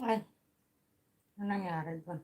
Ay, ano nangyari doon?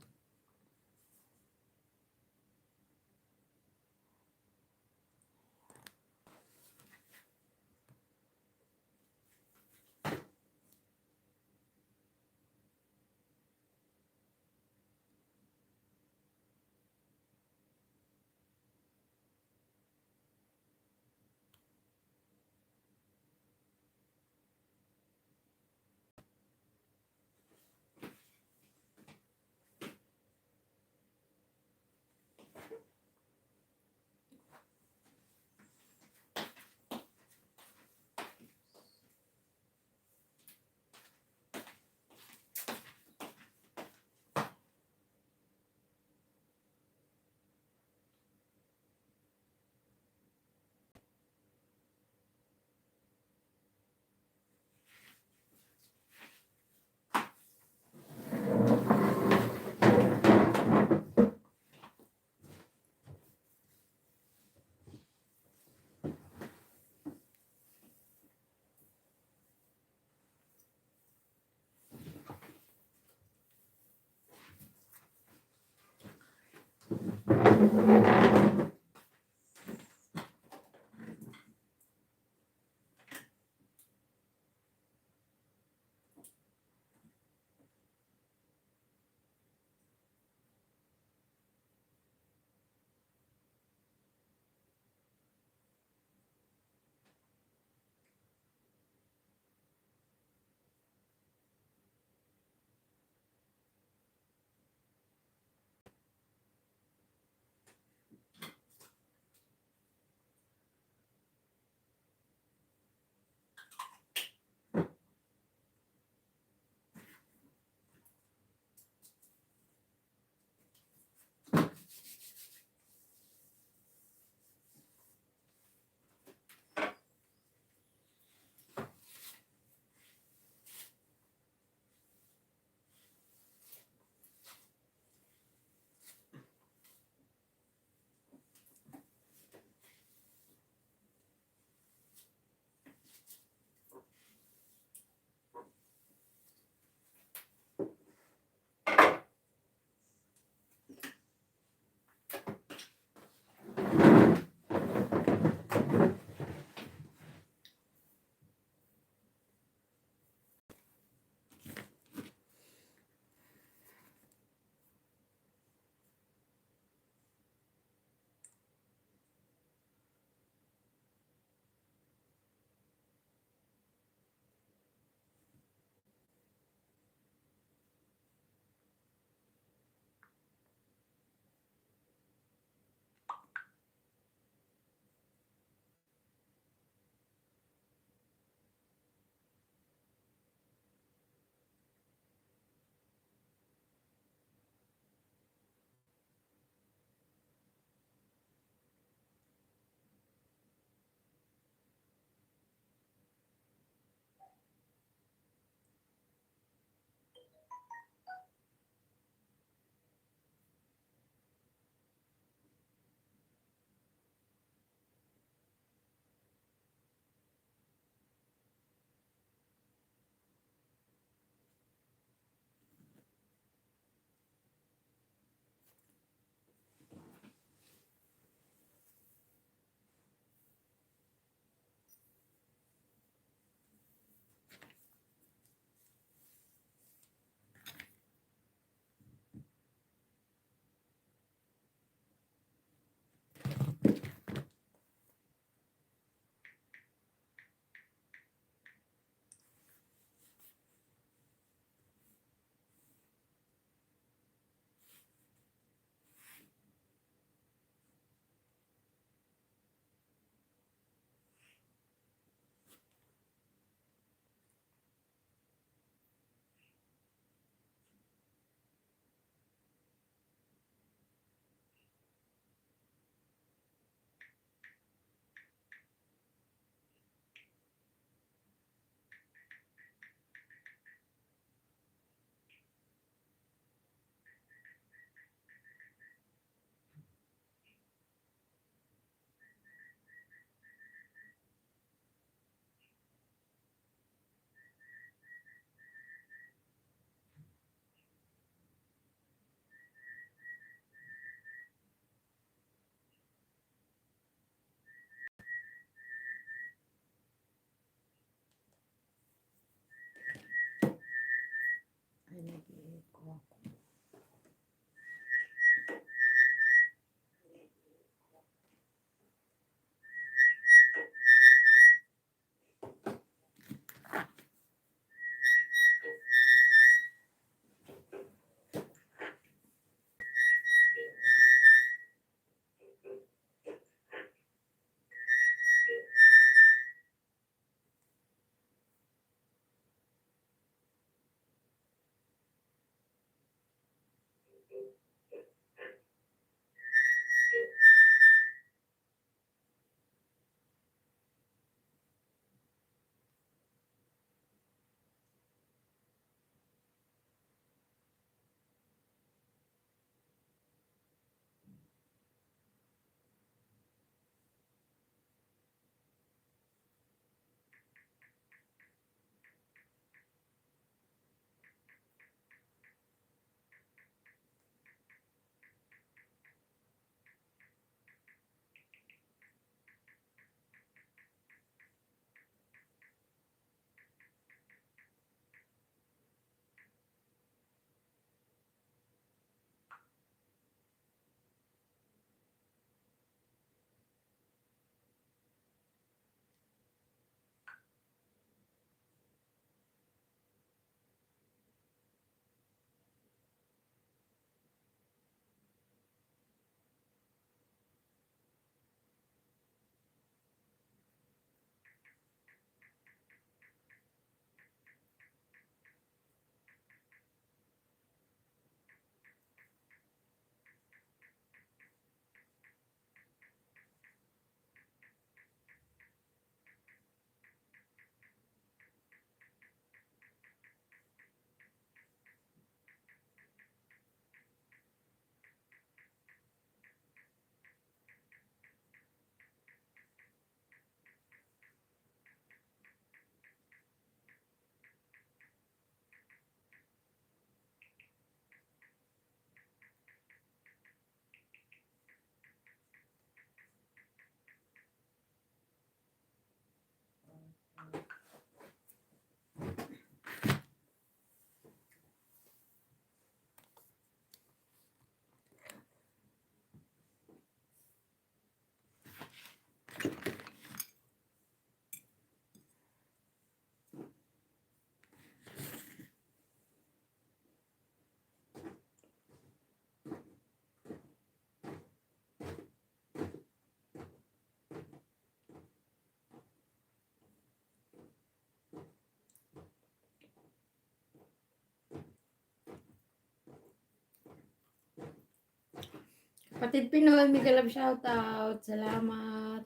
Kapatid Pinoy, mega love shoutout. Salamat.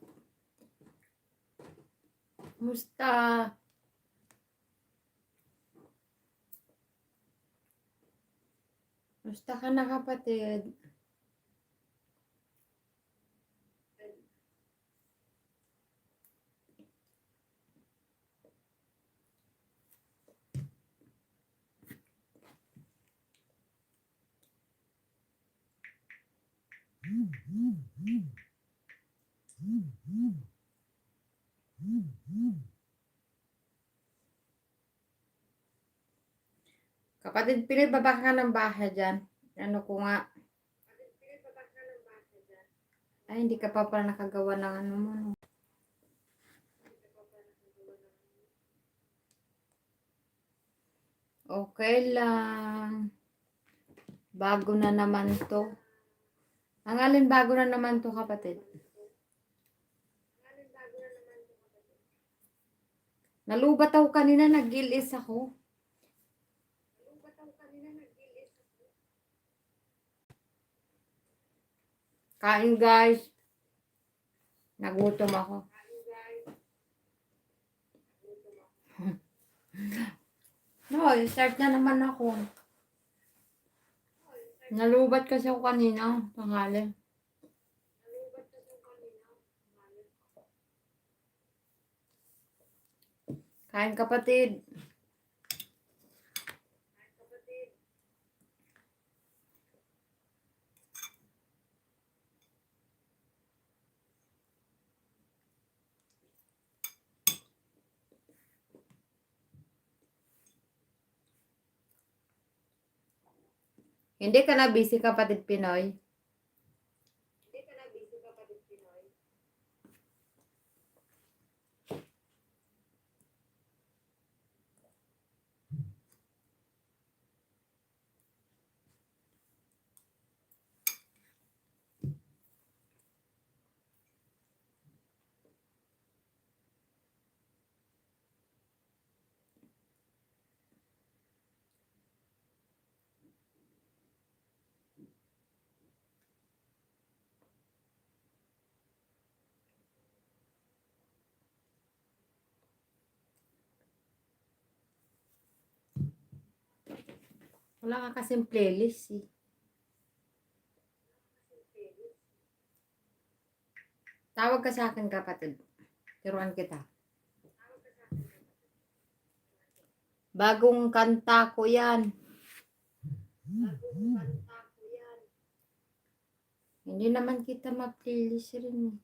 Musta? Musta ka na kapatid? Kapatid Pinoy, baba ka ng bahay dyan. Ano ko nga. Ay, hindi ka pa pala nakagawa ng ano mo. No? Okay lang. Bago na naman to. Ang alin bago na naman to, kapatid? Nalubat ako kanina, nag-gilis ako. Kain guys. Nagutom ako. No, start na naman ako. Nalubat kasi ako kanina, tanghali. Kain kapatid. Hindi ka na busy kapatid Pinoy. Wala ka kasing playlist eh. Tawag ka sa akin kapatid. Tiruan kita. Bagong kanta ko yan. Hindi naman kita ma-playlist rin eh.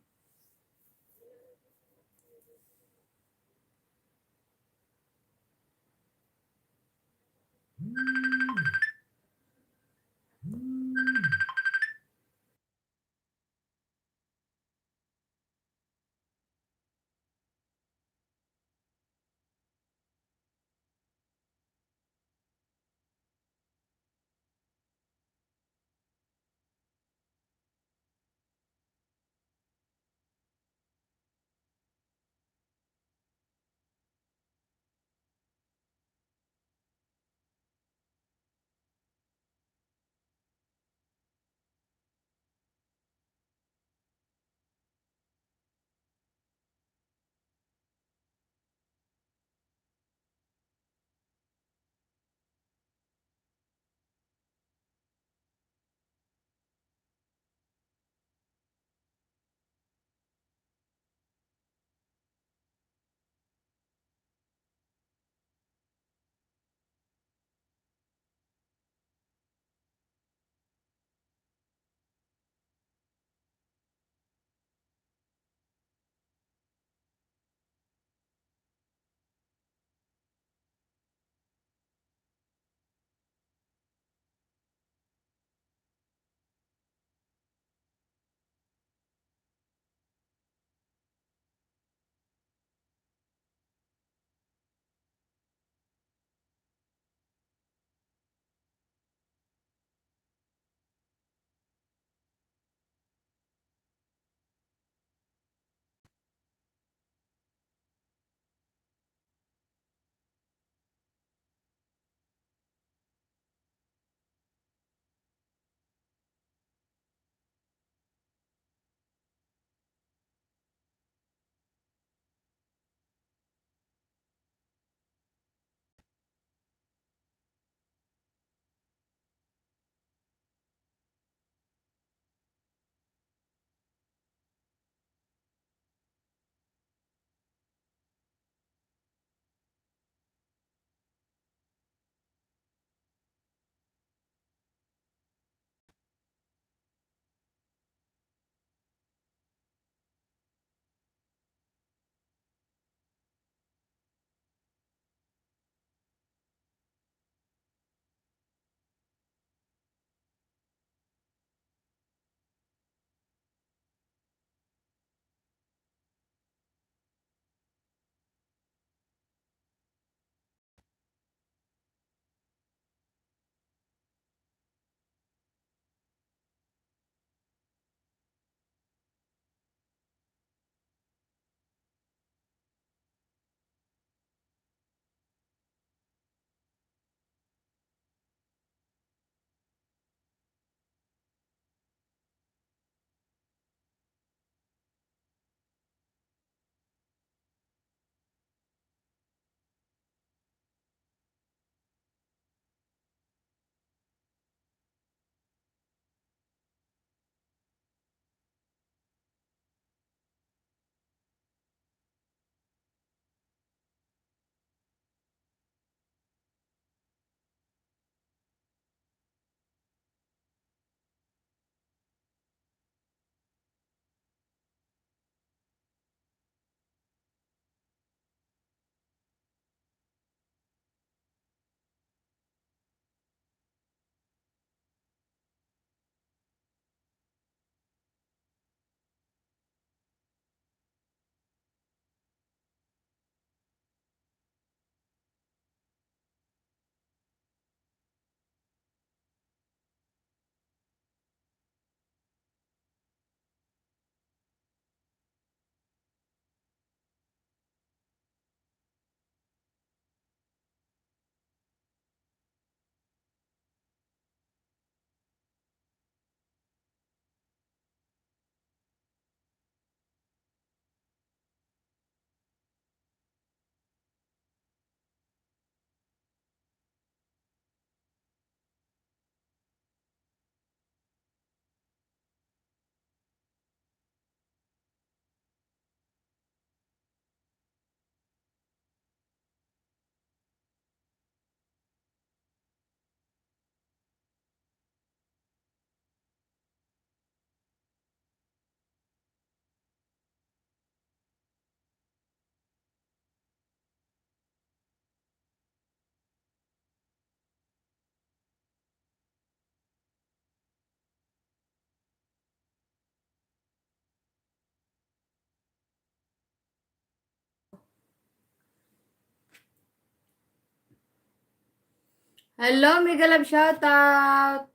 Hello, Mega Love shoutout.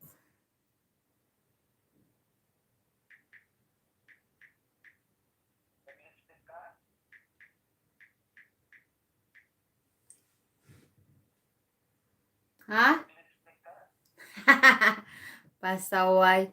Ha? Pasaway.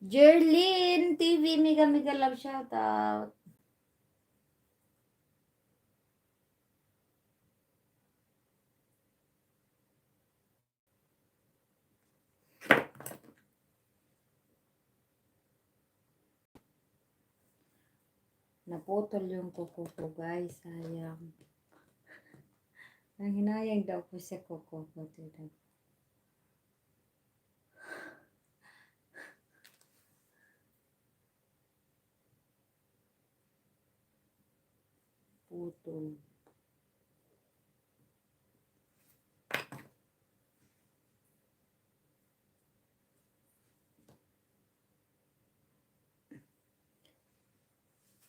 Jerlyn TV, mega mega love shout out. Naputol yung kuko ko, guys. Sayang. Nanghinayang daw po sa kuko ko. Putol.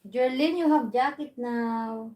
Jerlyn, you have jacket now.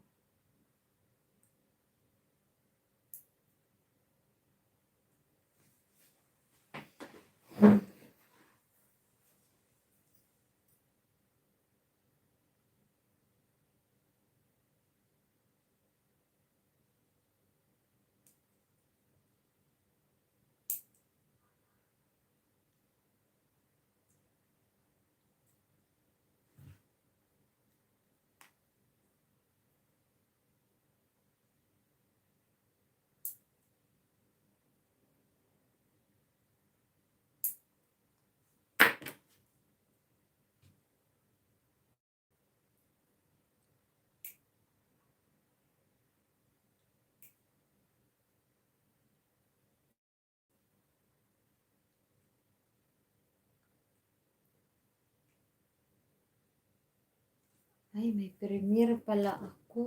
Ay, may premiere pala ako.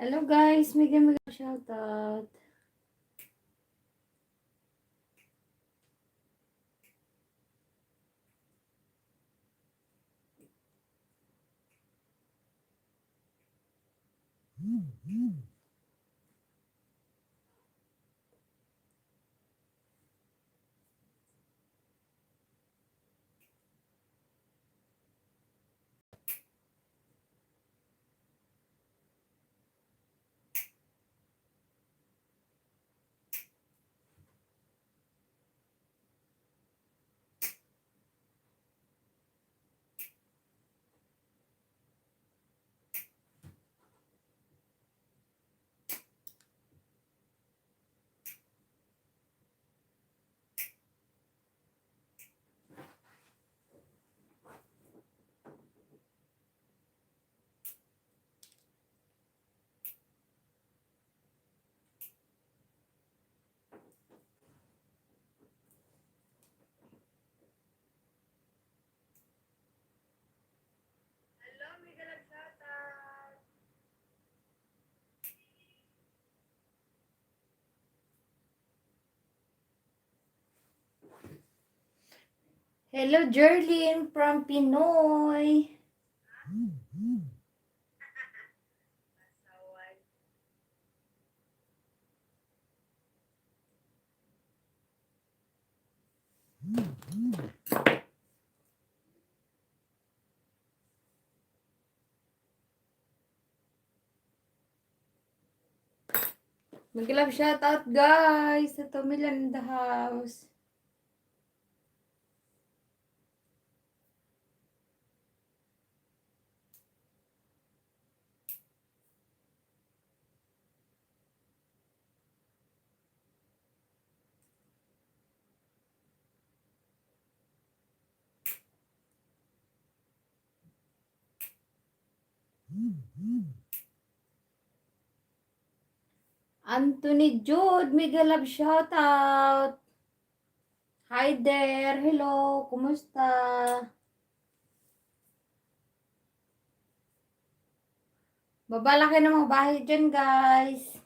Hello guys, mega mega shout out. Hello, Jerlyn from Pinoy. Mag-love shoutout, guys. Sa Tomilan in the house. Anthony Jude, mega love shoutout. Hi there. Hello. Kumusta? Babalaki ng mga bahay dyan, guys.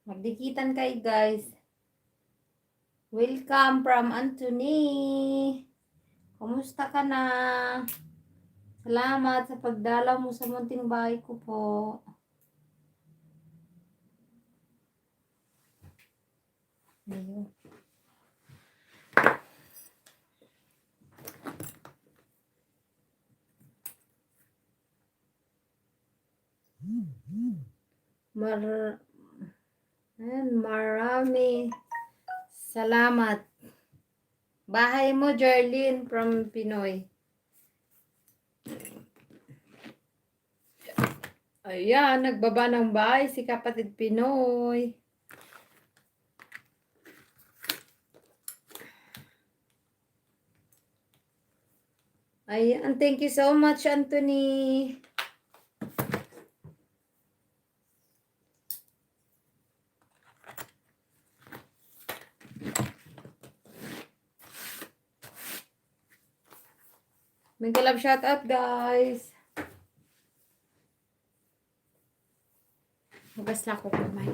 Magdikitan kayo, guys. Welcome from Anthony. Kumusta ka na? Salamat sa pagdalaw mo sa munting bahay ko po. Ayun. Marami salamat. Bahay mo, Jerlyn from Pinoy. Ayan, nagbaba ng bahay si kapatid Pinoy. Ayan, thank you so much, Anthony. Mega love shout out, guys. Hugas na ako kamay.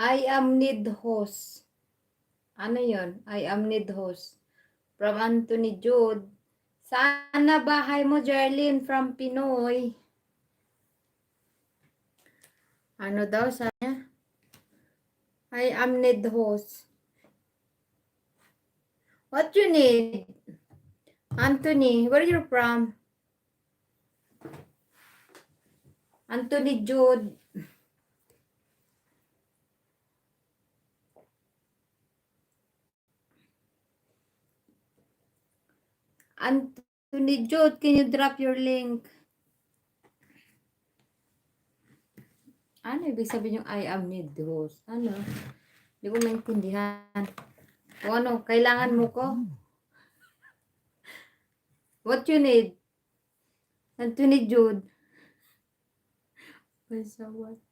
I am need host. Ano yun? I am need host. From Anthony Jude. Saan na bahay mo, Jerlyn from Pinoy? Ano daw sa niya? I am need host. What you need? Anthony, where you from? Anthony Jude. Anthony Jude, can you drop your link? Ano ibig sabihin yung I am need host? Ano? Hindi ko maintindihan. O ano, kailangan mo ko? What you need? Anthony Jude. What?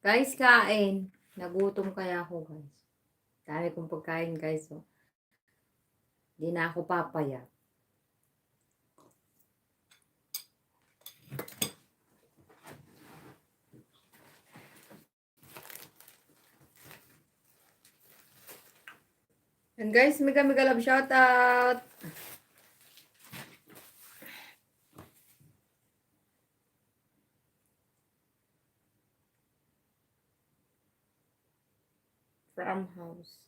Guys, kain. Nagutom kaya ako, guys. Dami kong pagkain, guys. So, di na ako papaya. And guys, mega love shout out. From house.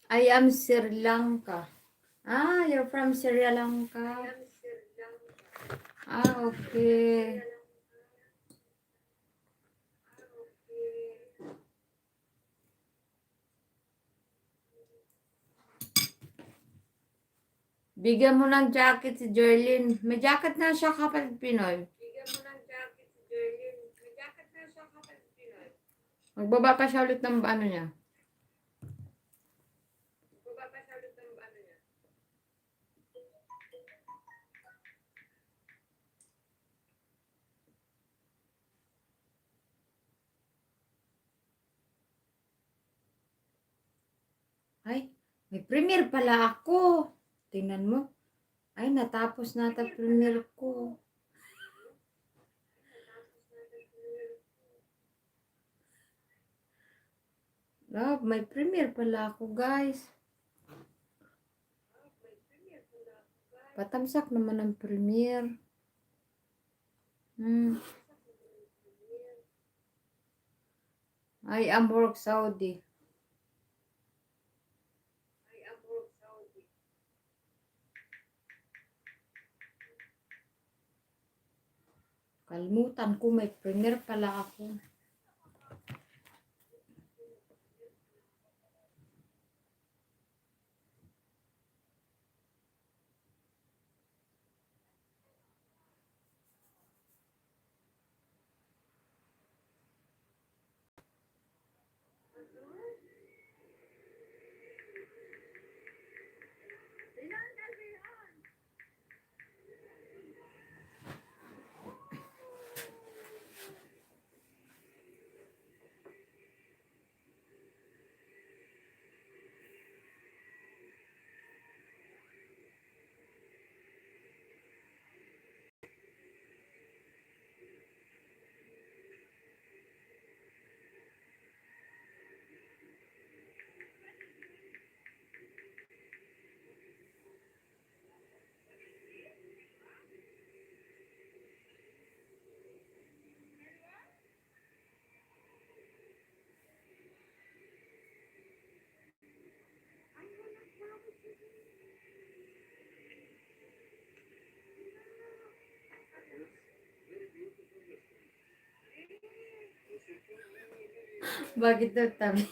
I am Sri Lanka. Ah, you're from Sri Lanka. Ah, okay. Bigyan mo ng jacket si Jerlyn. May jacket na siya kapatid Pinoy. Magbaba pa siya ulit ng ano niya. Ay, may premiere pala ako. Tingnan mo. Ay, natapos nata premiere ko. Love, may premiere pala ako, guys. Patamsak naman ang premiere. I am work Saudi. Kalimutan ko, may premiere pala ako. Bakit daw tabi?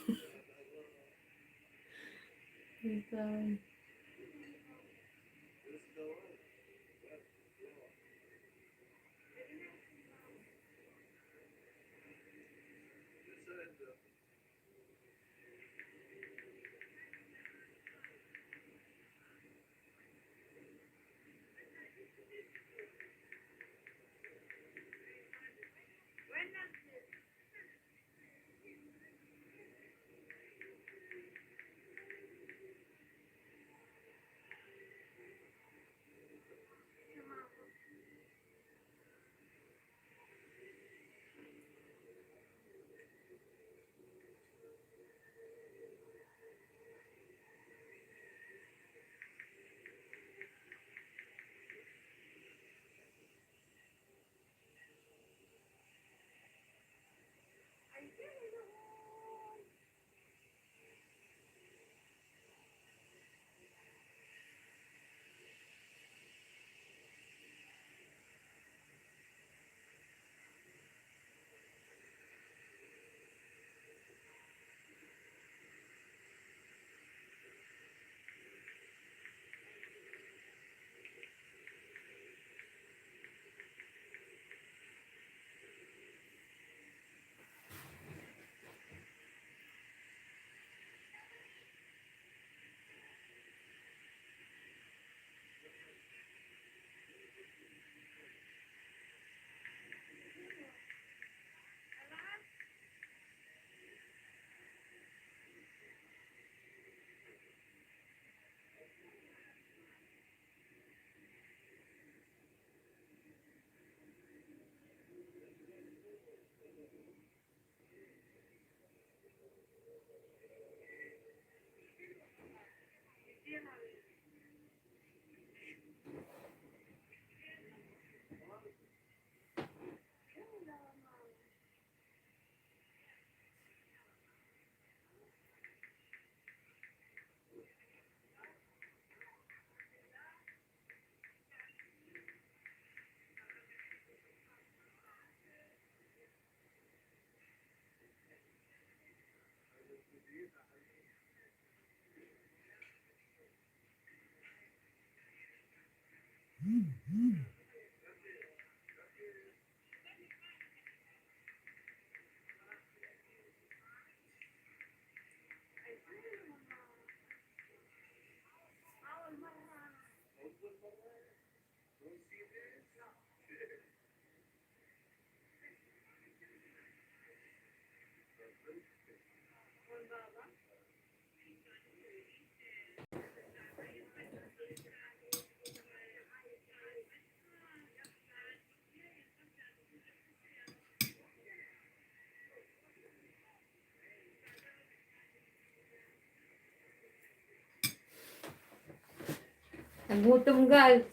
Nagutom guys.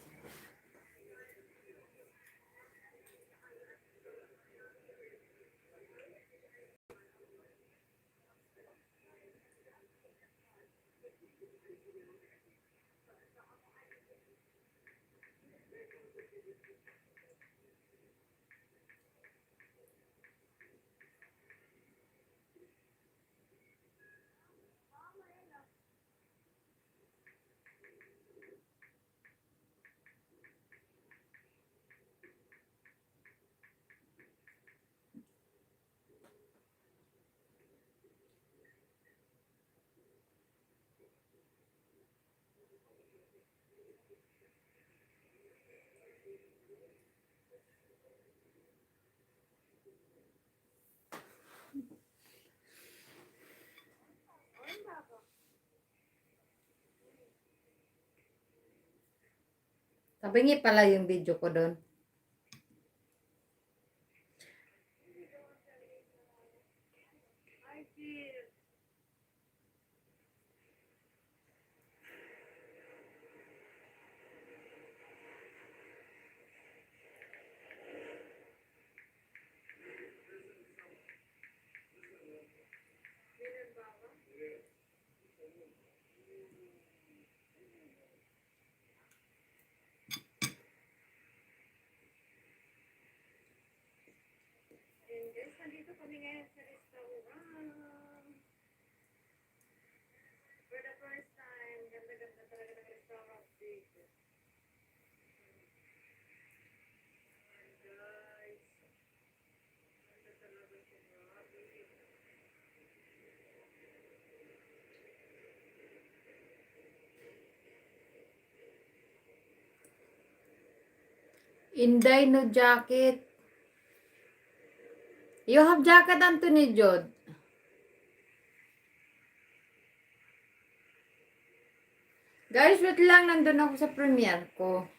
Tabingi pala yung video ko doon. Guys, nandito kami ngayon sa restaurant. For the first time, ganda-ganda talaga ng restaurant dito. Guys, ganda talaga siya. Inday no jacket. You have jacket, Anthony Jod. Guys, wait lang. Nandun ako sa premiere ko.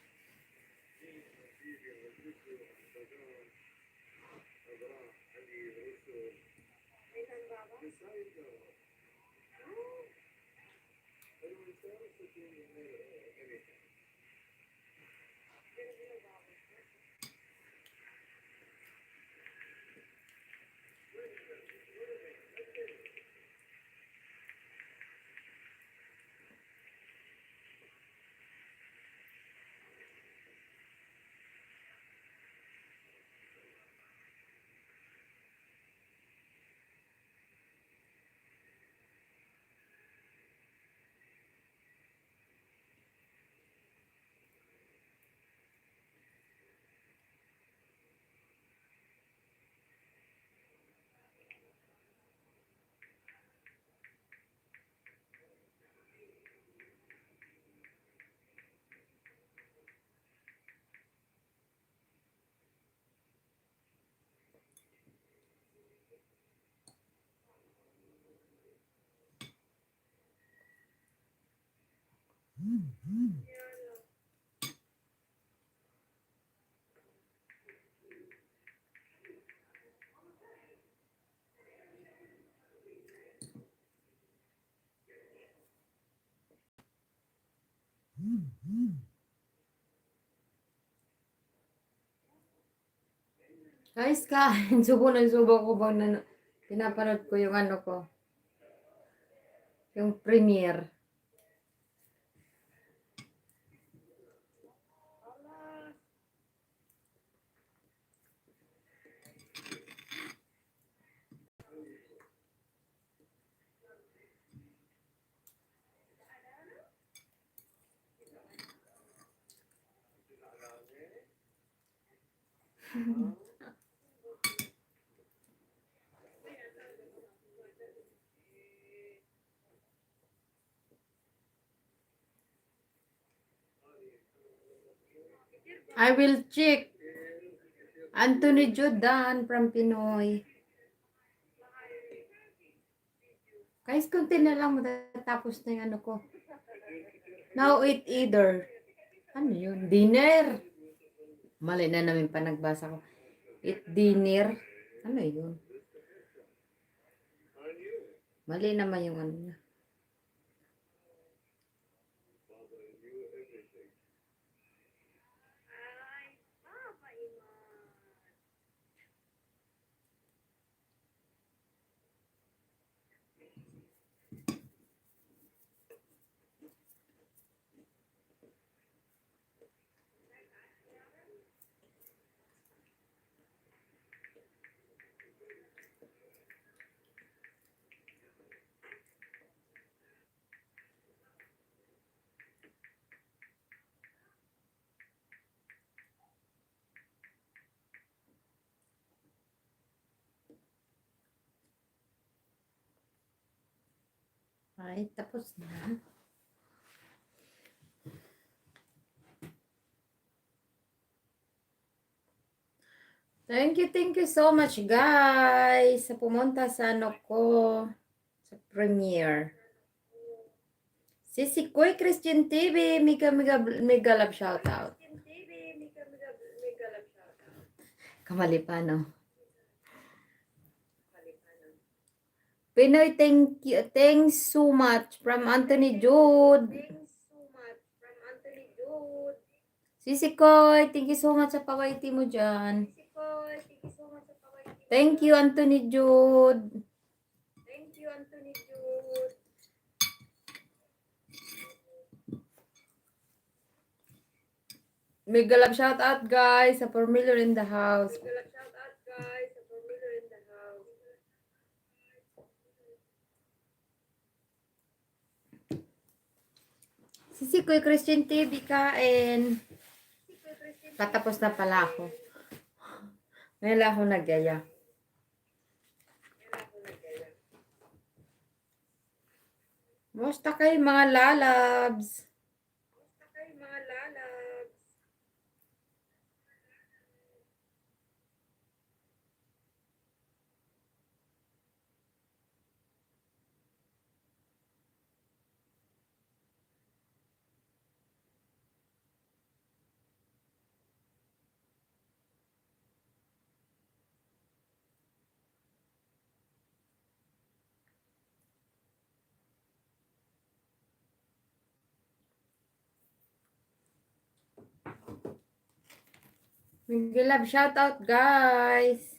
Guys, kain. Subo na subo ko bang na pinapanood ko yung ano ko. Yung premiere. I will check. Anthony Jordan from Pinoy. Guys, konti na lang matatapos na yung ano ko. Now eat either. Ano yun? Dinner. Mali na namin pa nagbasa ko. Eat dinner. Ano yun? Mali naman yung ano niya. Ay, tapos na. Thank you so much guys sa pumunta sa ano ko, sa premiere. Sisi Koy Christian TV, mega love shoutout. Kamali pa, no? Pinoy, thanks so much from Anthony Jude. Sisi Koy, thank you so much sa pawaiti mo dyan. Thank you, Anthony Jude. Mega love shout out guys sa Formula in the house. Sisi Koy Christian TV kain. Patapos na pala ako. Ngayon lang ako nagyaya. Musta kayo mga lalabs? Mega love shout out guys.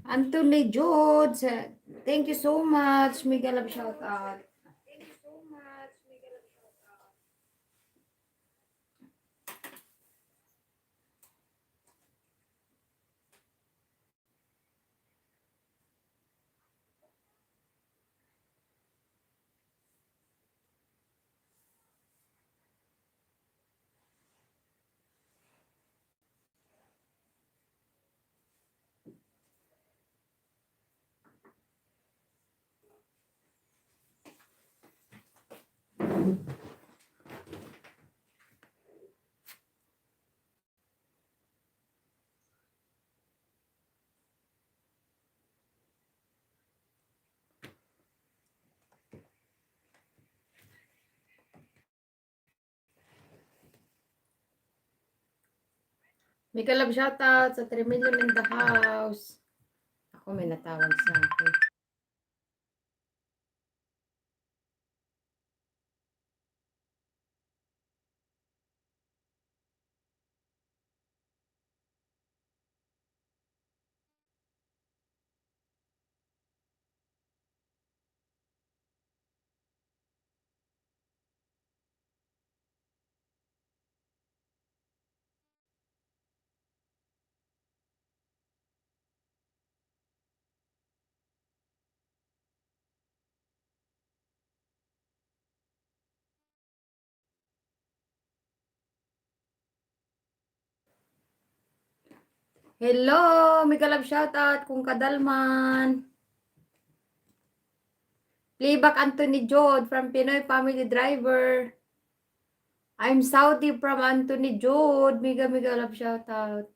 Anthony Jude, thank you so much. Mega love shout out. Mega love shout out sa 3 million in the house. Ako may natawag sa akin. Hello, mega love shoutout kung kadalman. Playback Anthony Jode from Pinoy Family Driver. I'm Saudi from Anthony Jode. Mega love shoutout.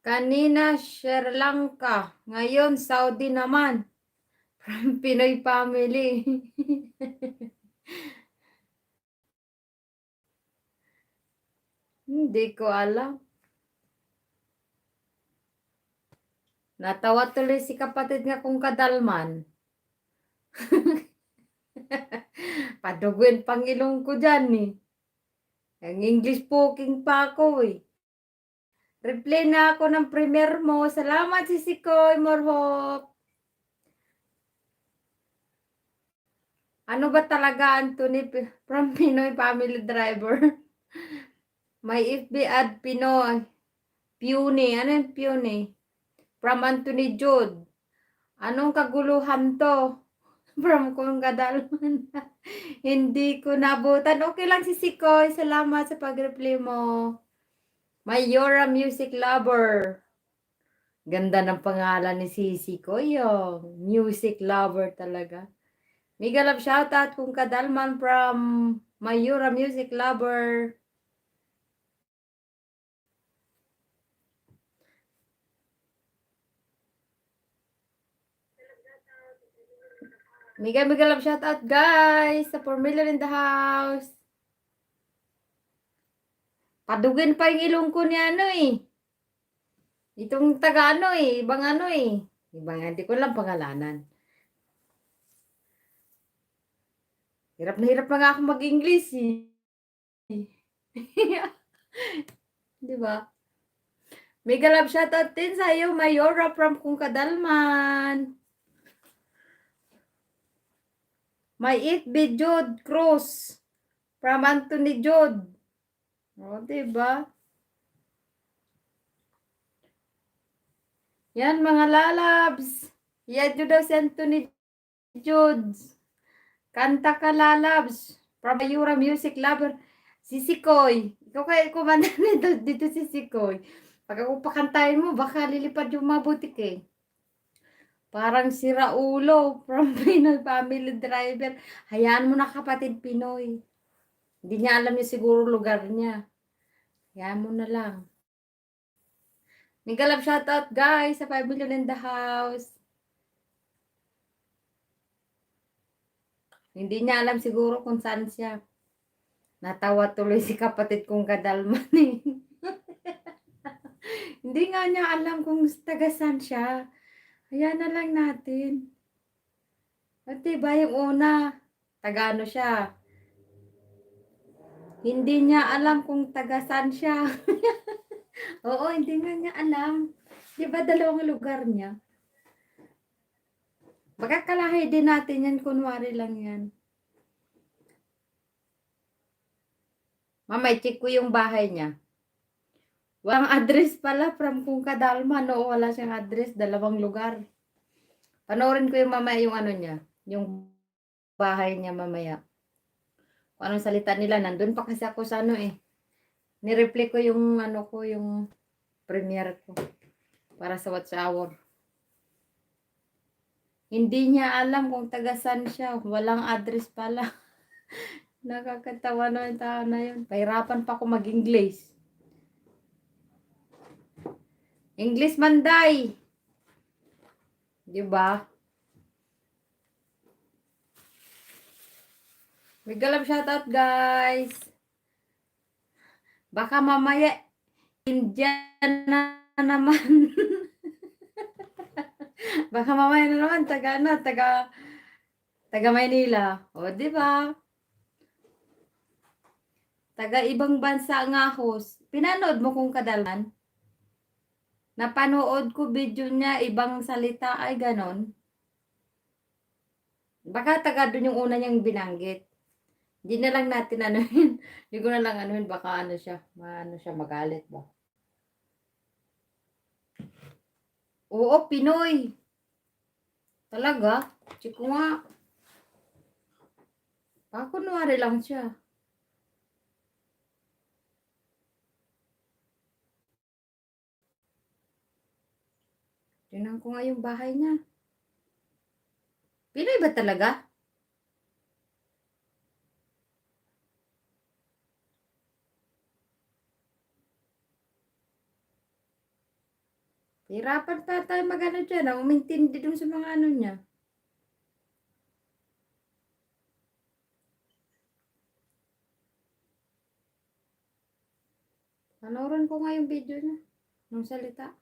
Kanina Sri Lanka, ngayon Saudi naman. From Pinoy Family. Hindi ko alam. Natawa tuloy si kapatid nga kung kadalman. Paduguin pang ilong ko dyan eh. Ang English speaking pa ako eh. Reply na ako ng premier mo. Salamat si Sikoy Morhop. Ano ba talaga Anthony from Pinoy Family Driver? May FB ad Pinoy. Pune. Ano yung Pune? From Anthony Jude. Anong kaguluhan to? From kung kadalman. Hindi ko nabutan. Okay lang si Sikoy. Salamat sa pag-reply mo. Mayora Music Lover. Ganda ng pangalan ni Sisi ko yung music lover talaga. Mega love shoutout kung kadalman from Mayura Music Lover. Mega love shoutout guys sa 4 million in the house. Padugin pa yung ilong ko ni ano eh. Itong taga ano eh, ibang ano eh. Ibang hindi ko lang pangalanan. Hirap na hirap na nga ako mag-English eh. Di ba? Mega love shoutout din sa iyo, Mayora from Kung Kadalman. May FB Jode Cruz from Anthony Jode. O, diba? Yan, mga lalabs. Yan nyo daw si Anthony Jode. Kanta ka lalabs. From Mayura Music Lover. Si Sikoy. Ikaw kayo kumanda dito si Sikoy. Pag ako pakantayin mo, baka lilipad yung mabutik eh. Parang si Raulo from Pinoy Family Driver. Hayaan mo na kapatid Pinoy. Hindi niya alam yung siguro lugar niya. Hayaan mo na lang. Mega love shoutout guys sa 5 million in the house. Hindi niya alam siguro kung saan siya. Natawa tuloy si kapatid kong kadalman eh. Hindi nga niya alam kung taga saan siya. Hayaan na lang natin. At diba yung una, taga ano siya. Hindi niya alam kung taga saan siya. Oo, hindi nga niya alam. Diba dalawang lugar niya? Baka kalahi din natin yan, kunwari lang yan. Mamay, check ko yung bahay niya. Walang address pala from Kung Kadalman. No, wala siyang address, dalawang lugar. Panoorin ko yung mamaya yung ano niya. Yung bahay niya mamaya. Kung anong salita nila. Nandun pa kasi ako sa ano eh. Nireply ko yung ano ko, yung premiere ko. Para sa Watch Hour. Hindi niya alam kung taga saan siya. Walang address pala. Nakakatawa na yung tao na yun. Pahirapan pa ako mag-English. English Manday. Diba? Mega love shoutout guys. Baka mamaya Indian na naman. Baka mamaya na naman taga Maynila. O, di ba? Taga ibang bansa nga host. Pinanood mo kung kadalman? Napanood ko video niya, ibang salita ay ganon. Baka taga doon yung una niyang binanggit. Hindi na lang natin anuhin. Hindi ko na lang anuhin. Baka ano siya. Ano siya magalit ba? Oo, Pinoy. Talaga? Check ko nga. Baka kunwari lang siya. Tingnan ko nga yung bahay niya. Pinoy ba talaga? Hirapan pa tayo mag-ano dyan. Umintindi dun sa mga ano niya. Panoorin ko nga yung video niya. Nung salita.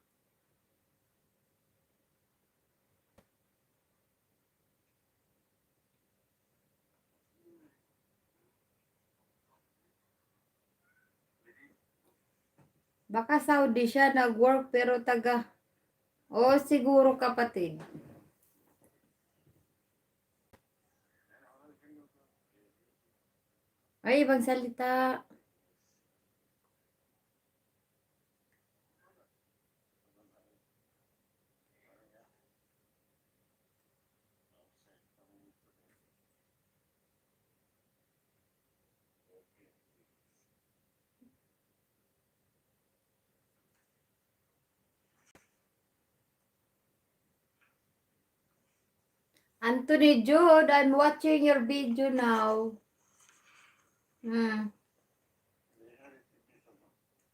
Baka Saudi siya nag-work pero taga... Oo, siguro kapatid. Ay, ibang salita. Anthony Jude, I'm watching your video now.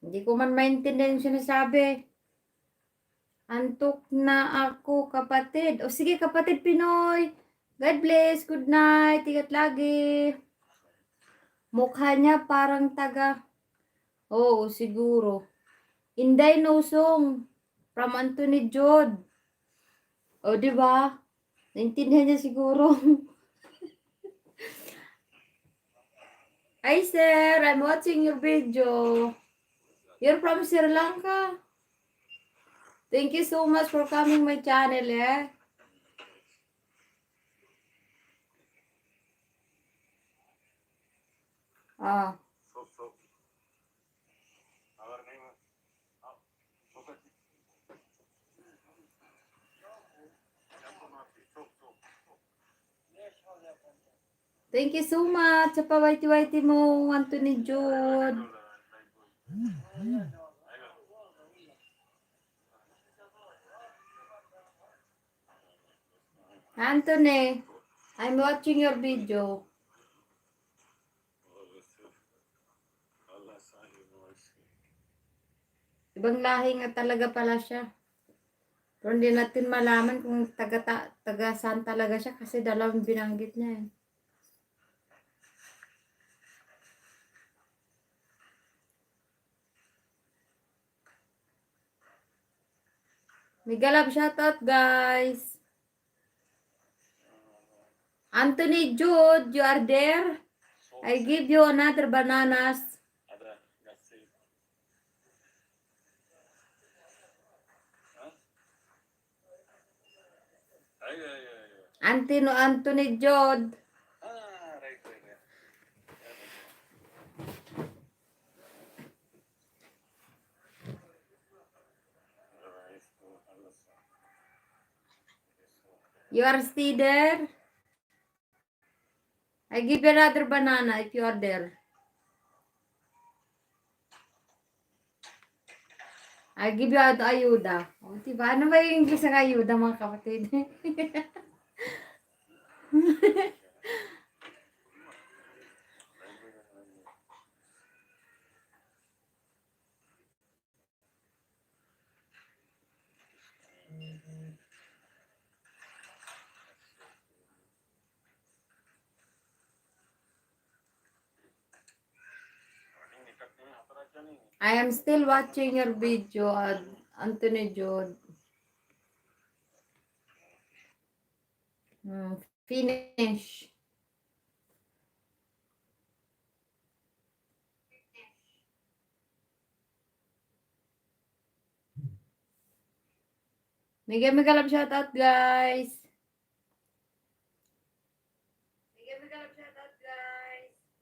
Hindi ko man maintindihan yung sinasabi. Antok na ako, kapatid. O sige, kapatid Pinoy. God bless. Good night. Ingat lagi. Mukha niya parang taga... Oo, siguro. Inday Nosong. From Anthony Jude. O, di ba? Naintindihan niya siguro. Hi, sir. I'm watching your video. You're from Sri Lanka. Thank you so much for coming my channel, eh. Ah. Thank you so much sa pawaiti-waiti mo, Anthony Jude. Anthony, I'm watching your video. Ibang lahi nga talaga pala siya. Pero hindi natin malaman kung taga saan talaga siya kasi dalawang binanggit niya eh. Mega love shoutout guys. Anthony Jude, you are there? I give you another bananas. Anthony Jude. You are still there? I give you another banana if you are there. I give you ayuda. O, diba? Ano ba yung English ng ayuda, mga kapatid? I am still watching your video, Anthony Jude. Finish. Mega mega love shoutout guys. Mega mega love shoutout guys.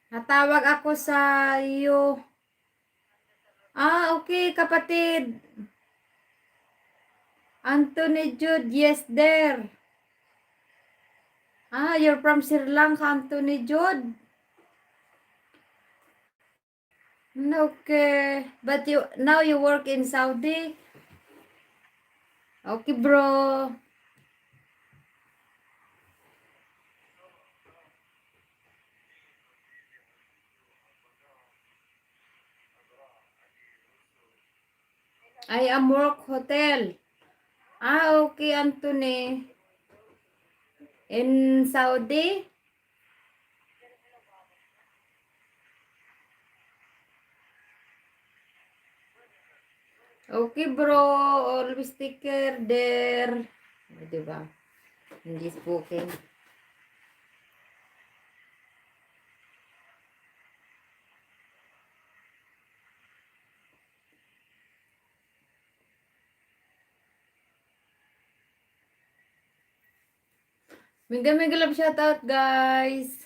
Natawag ako sa iyo. Okay, kapatid. Anthony Jude, yes there. You're from Sri Lanka, Anthony Jude. Okay, but now you work in Saudi. Okay, bro. I am work hotel. Okay, Anthony. In Saudi? Okay, bro. Always take care there. Diba? Hindi spoken. Mega mega love shoutout, guys.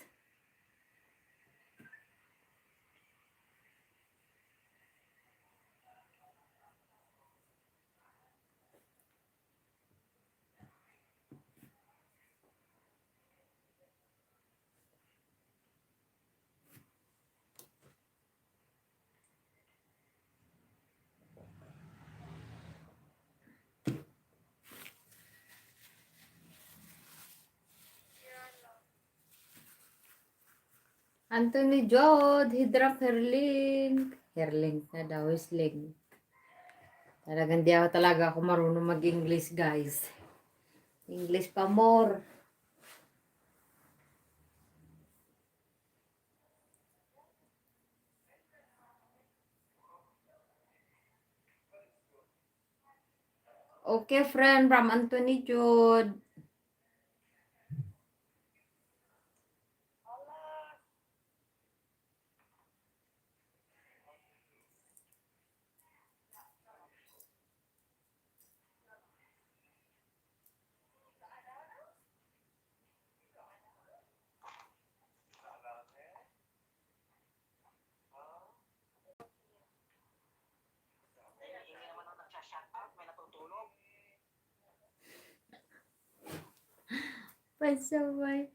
Anthony Jod, Hidrak Herling. Herling na daw, Sling. Talagang di ako talaga ako marunong mag-English, guys. English pa more. Okay, friend from Anthony Jod. Pasaway.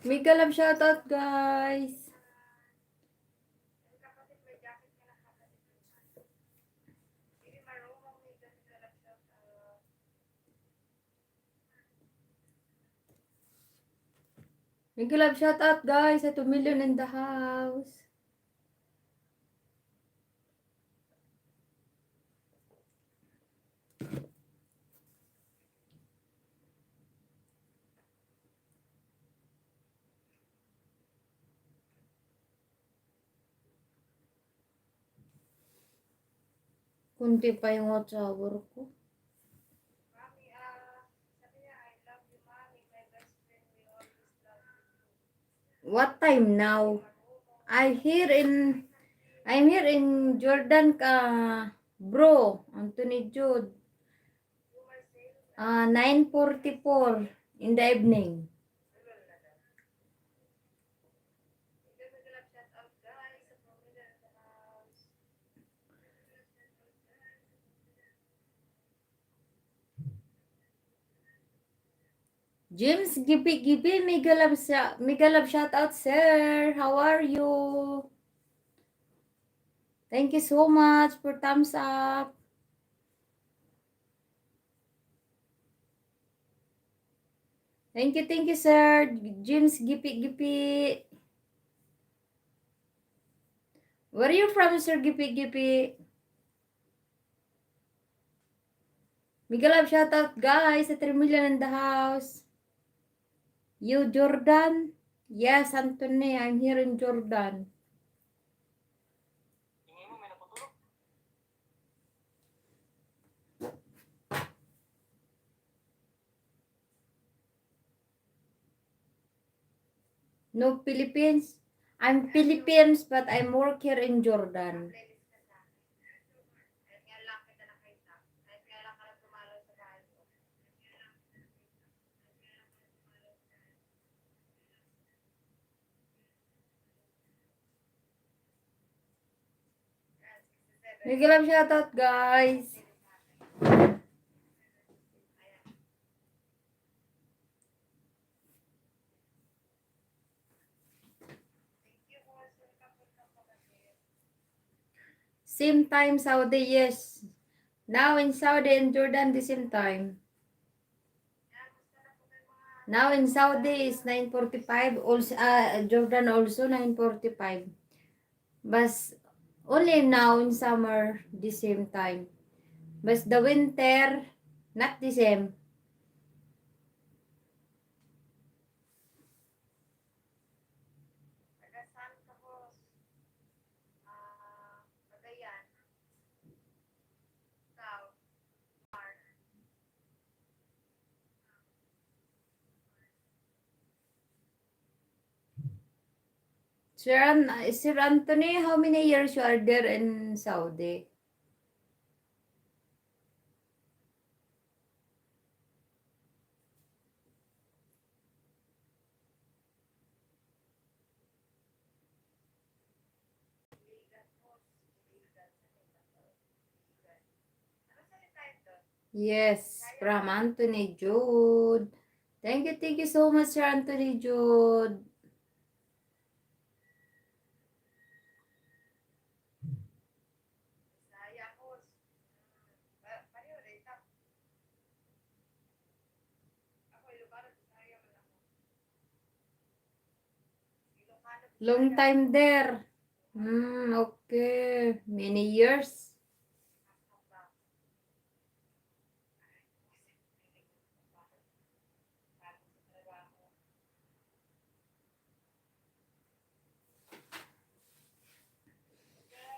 Mega love shoutout, guys. Yung kapatid, may jacket ka na kapatid. Hindi marunong may ganito lang siya sa... Mega love shoutout, guys. Sa 2 million in the house. Kunti pa yung hot shower ko. Mami, sabi niya, I love you, Mami. My best friend will always love you. What time now? I'm here in Jordan ka, bro. Anthony Jude. 9:44 in the evening. Mega love shout out, guys. Sa pamilya in the house. James Gibi, mega love shout out, sir. How are you? Thank you so much for thumbs up. Thank you, sir. James Gipi. Where are you from, sir Gipi? Mega love shout out, guys. At 3 million in the house. You, Jordan? Yes, Anthony. I'm here in Jordan. No, Philippines. I'm Philippines, but I'm work here in Jordan. Playlist ka sa akin. Kahit nga lang kita nakita. Kahit nga lang ka lang tumalaw sa bahay ko. Mega love shout out, guys. Same time, Saudi, yes. Now in Saudi and Jordan, the same time. Now in Saudi is 9:45. Also, Jordan also 9:45. But only now in summer, the same time. But the winter, not the same. Taga Santa Cruz. Cagayan. Ikaw. Mark. Sir Anthony, how many years you are there in Saudi? Ligan Cruz. Ligan. Ligan. Ano salita ito? Yes, from Anthony Jude. Thank you so much, Sir Anthony Jude. Bisaya Cruz. Pareho rin. Ako, Ilocano, Bisaya man ako. Ilocano, Long Bisaya. time there. Okay. Many years.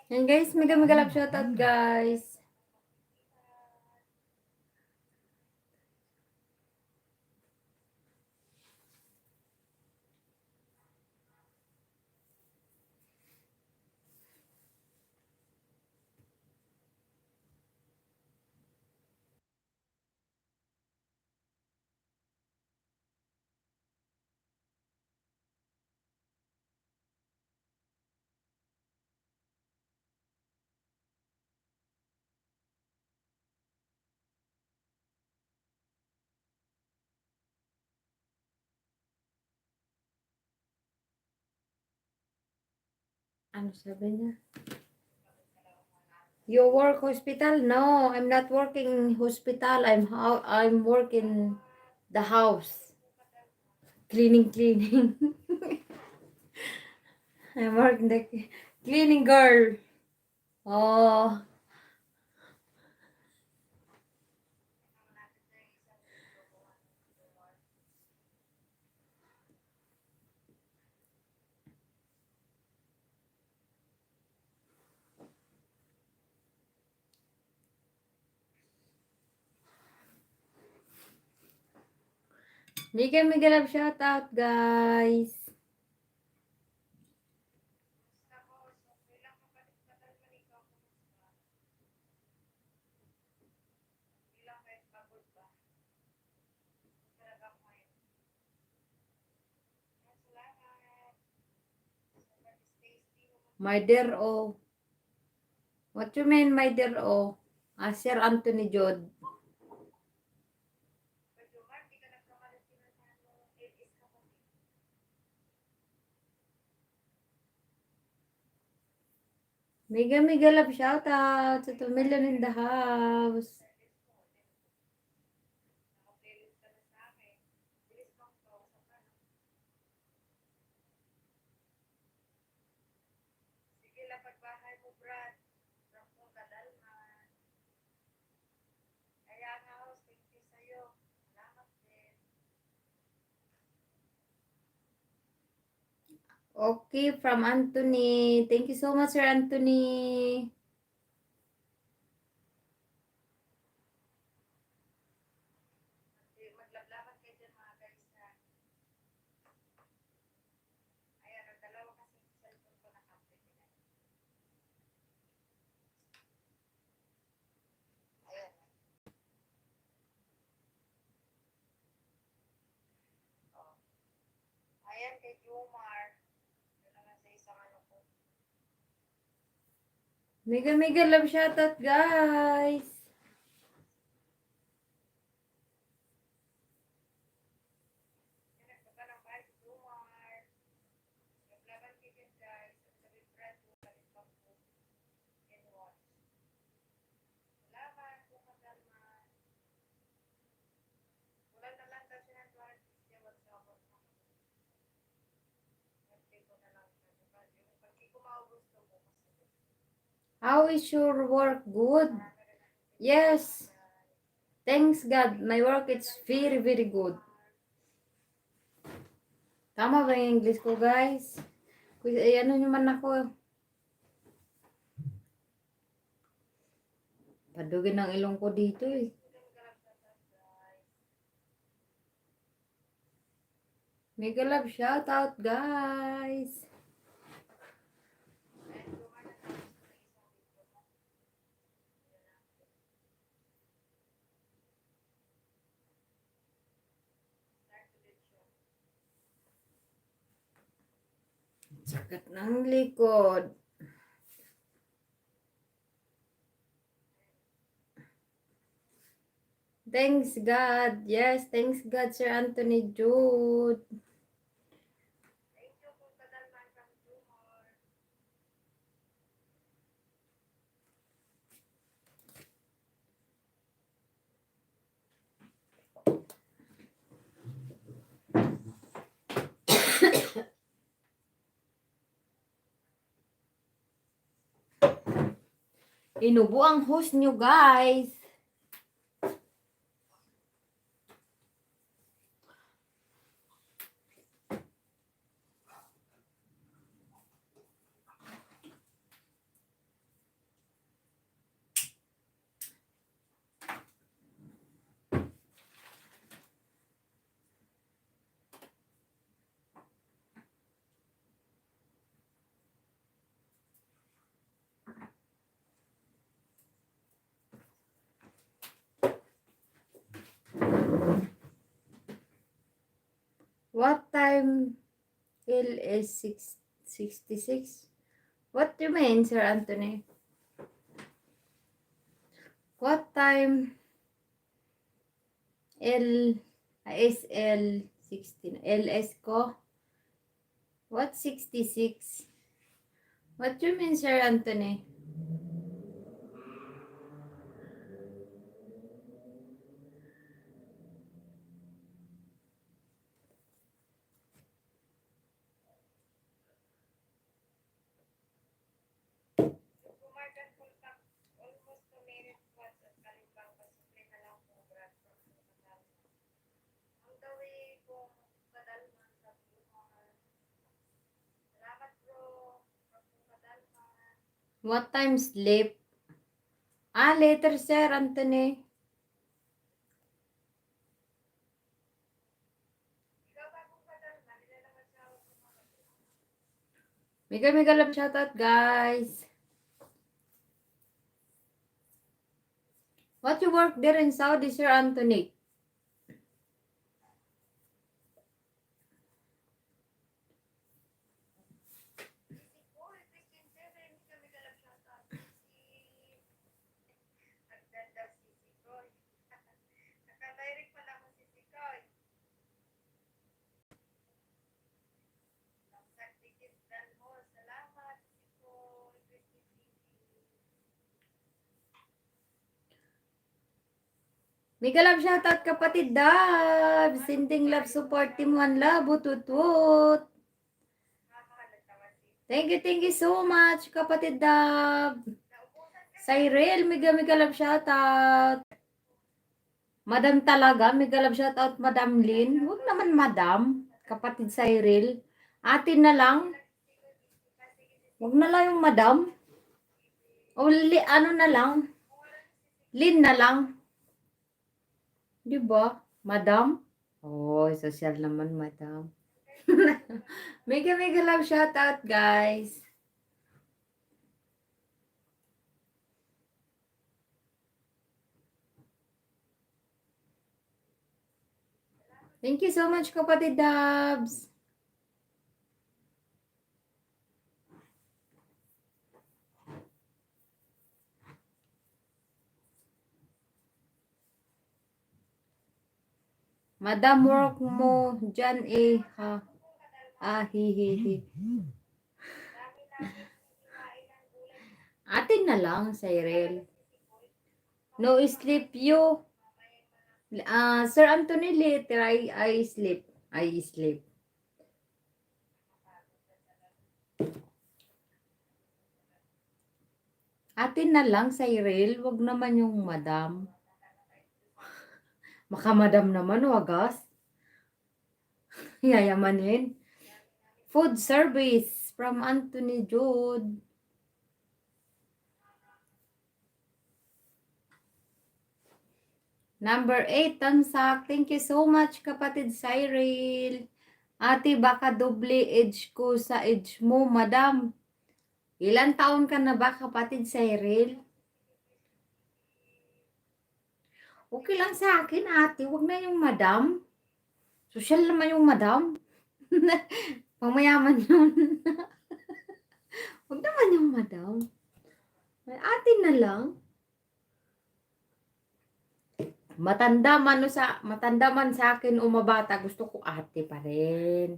Yan guys, mega love shoutout guys. Ano sabi niya? You work hospital? No, I'm not working hospital. I'm working the house. Cleaning. I'm working the cleaning girl. Oh, mega love shout out, guys. My dear, oh. What you mean, my dear, oh? Sir Anthony Jod. Mega love shout out to 2 million in the house. Sige, lapag bahay mo, Brad. Rampong kadalman. Kaya nga, host, thank you sa'yo. Salamat din. Okay, from Anthony. Thank you so much, Sir Anthony. Maglablaban kayo dyan, mga guys, ha. Ayan, ang dalawa kasi cellphone ko nakapit. Ayan. Oh. Ayan, kay Jomar. Yun naman sa isang ano ko. Mega love shout out, guys. Yan, nagpapa ng bahay si Jomar. Maglablaban kayo dyan, guys. Sabi Brad, balik pa po. And watch. Salamat, kung kadalman. Wala na lang daw siya ng 250 WhatsApp. Nag-pay ko na lang siya. Diba? Yung pag di ko maubos to mo kasi. How is your work? Good. Yes. Thanks God. My work is very good. Tama ba yung English ko, guys? Ano naman ako. Padugin ng ilong ko dito eh. Mega love shout out, guys. Sakit ng likod. Thanks God. Yes, thanks God, Sir Anthony Jude. Thank you kung kadalman kang Jomar. Inubo ang host nyo, guys. What time is 6:66? What do you mean, Sir Anthony? What time SL 16? LS ko? What 66? What you mean, Sir Anthony? Gumardan full tank, almost 2 minutes watts at kalimbang pasupply na lang po brad from kadalman. Ang dawi kong kadalman sa buwan. Salamat bro, from kadalman. What time sleep? Later, Sir Anthony. Ikaw ba kung kadalman, nilalaman siya ako kumakapit. Mega love shoutout, guys. What you work there in Saudi, Sir Anthony? Sisi ko, 15-7, kami kalap siya sa si... Nagdanda sisi ko. Nakadirect pala ako sisi ko. Nagdikit dan mo, salamat sisi ko. Christy TV. Mega love shoutout, kapatid Dab. Sending love support, team one love. Ututut. Thank you so much, kapatid Dab. Cyril, mega love shoutout. Madam talaga, mega love shoutout, Madam Lyn. Huwag naman Madam, kapatid Cyril. Atin na lang. Huwag na lang yung Madam. O ano na lang. Lyn na lang. Di ba? Madam? Oh, social naman, Madam. Mega love shoutout, guys. Thank you so much, kapatid Dabs. Madam, work mo dyan eh, ha? Hi. Atin na lang, Cyril. No sleep you. Sir Anthony, later I sleep. I sleep. Atin na lang, Cyril. Wag naman yung Madam. Makamadam naman, wagas. Yayamanin. Food service from Anthony Jude. Number 8, Tansak. Thank you so much, kapatid Cyril. Ate, baka doble age ko sa age mo, Madam. Ilan taon ka na ba, kapatid Cyril? Okay lang sa akin, ate. Huwag na yung Madam. Social naman yung Madam. Pangmayaman yun. Huwag naman yung Madam. Ate na lang. Matanda man sa akin o mabata, gusto ko ate pa rin.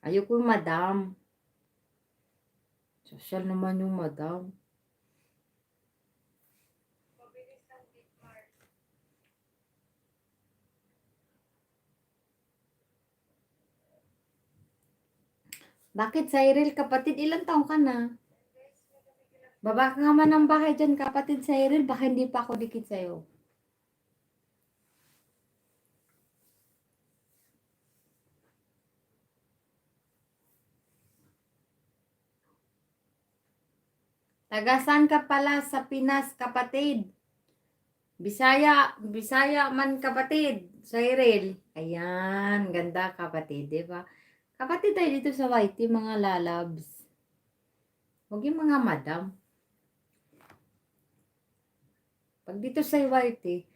Ayoko yung Madam. Social naman yung Madam. Mabilis ang big mark. Bakit, Cyril, kapatid, ilang taong ka na? Baba ka naman ng bahay dyan, kapatid Cyril. Baka hindi pa ako dikit sa'yo. Tagasan ka pala sa Pinas, kapatid? Bisaya man, kapatid. Cyril. Ayan, ganda, kapatid, di ba? Kapatid tayo dito sa YT, mga lalabs. Huwag yung mga madam. Pag dito sa YT,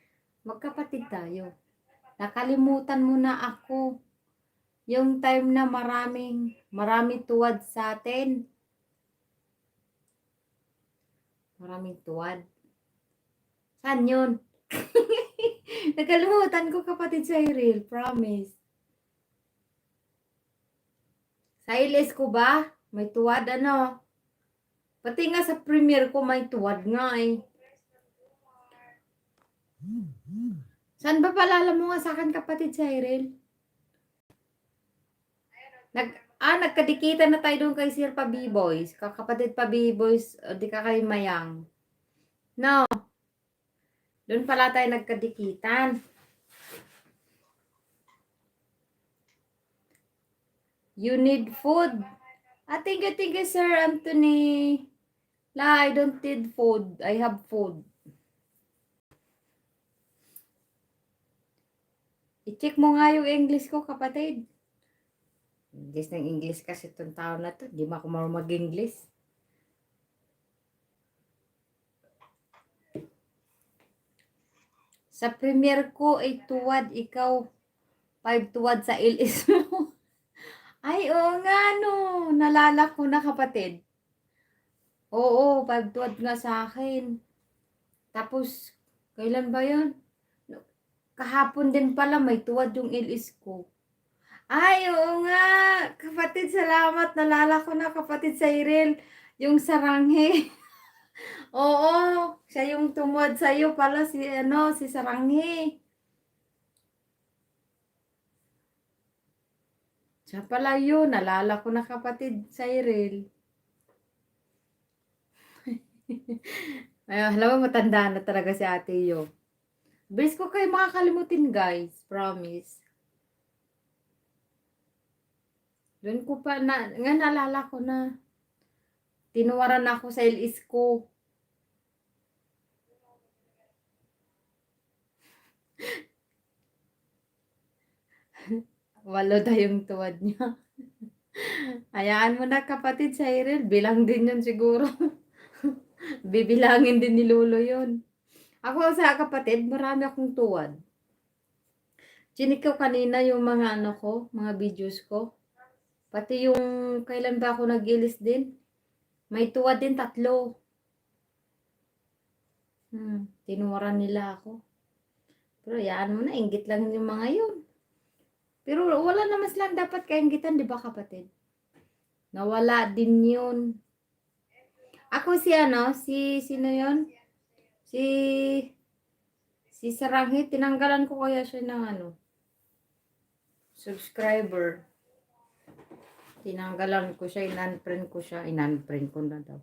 magkapatid tayo. Nakalimutan mo na ako. Yung time na marami tuwad sa atin. Maraming tuwad. Saan yun? Nakalimutan ko, kapatid Cyril. Promise. Sa ilis ko ba? May tuwad, ano? Pati nga sa premiere ko may tuwad nga eh. Saan ba palala mo nga sa akin kapatid Cyril? Nagkadikitan na tayo doon kay Sir Pabi-Boys. Kakapatid Pabi-Boys, di ka kay Mayang. No. Doon pala tayo nagkadikitan. You need food. Thank you, Sir Anthony. La, I don't need food. I have food. I-check mo nga yung English ko, kapatid. English ng English kasi itong taon na to. Di mo ako marunong mag-English. Sa premiere ko ay tuwad, ikaw 5 tuwad sa ilis mo. Ay, oo nga no. Nalala ko na kapatid. Oo, 5 tuwad nga sa akin. Tapos, kailan ba yun? Kahapon din pala may tuwad yung ilis ko. Ay, oo nga. Kapatid, salamat. Nalala ko na kapatid Cyril. Yung saranghe. Oo, siya yung tumuwad sa'yo pala si saranghe. Siya pala yun. Nalala ko na kapatid Cyril. Ay, alam mo, matanda na talaga si ate yo. Bilis ko kayo makakalimutin guys. Promise. Doon ko pa nga naalala ko na tinuwaran ako sa LS ko. Walo na yung tuwad niya. Hayaan mo na kapatid Cyril. Bilang din yun siguro. Bibilangin din ni Lolo yun. Ako sa kapatid, marami akong tuwad. Chinik ko kanina yung mga mga videos ko. Pati yung kailan ba ako nag-ilis din. May tuwad din 3. Tinuwaran nila ako. Pero yaan mo na, inggit lang yung mga yun. Pero wala naman silang dapat kainggitan, di ba kapatid? Nawala din yun. Ako sino yun? Si Saranghe, tinanggalan ko kaya siya ng subscriber. Tinanggalan ko siya, in-unfriend ko siya. In-unfriend ko na daw.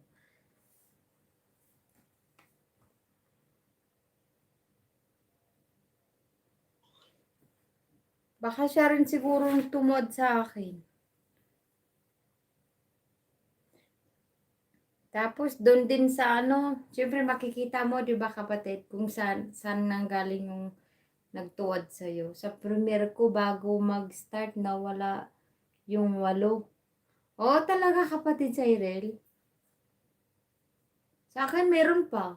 Baka siya rin siguro tumod sa akin. Tapos doon din sa siyempre makikita mo 'di ba kapatid kung saan nanggaling yung nagtuwad sa iyo. Sa premiere ko bago mag-start nawala yung 8. Oo talaga kapatid Cyril. Sa akin meron pa.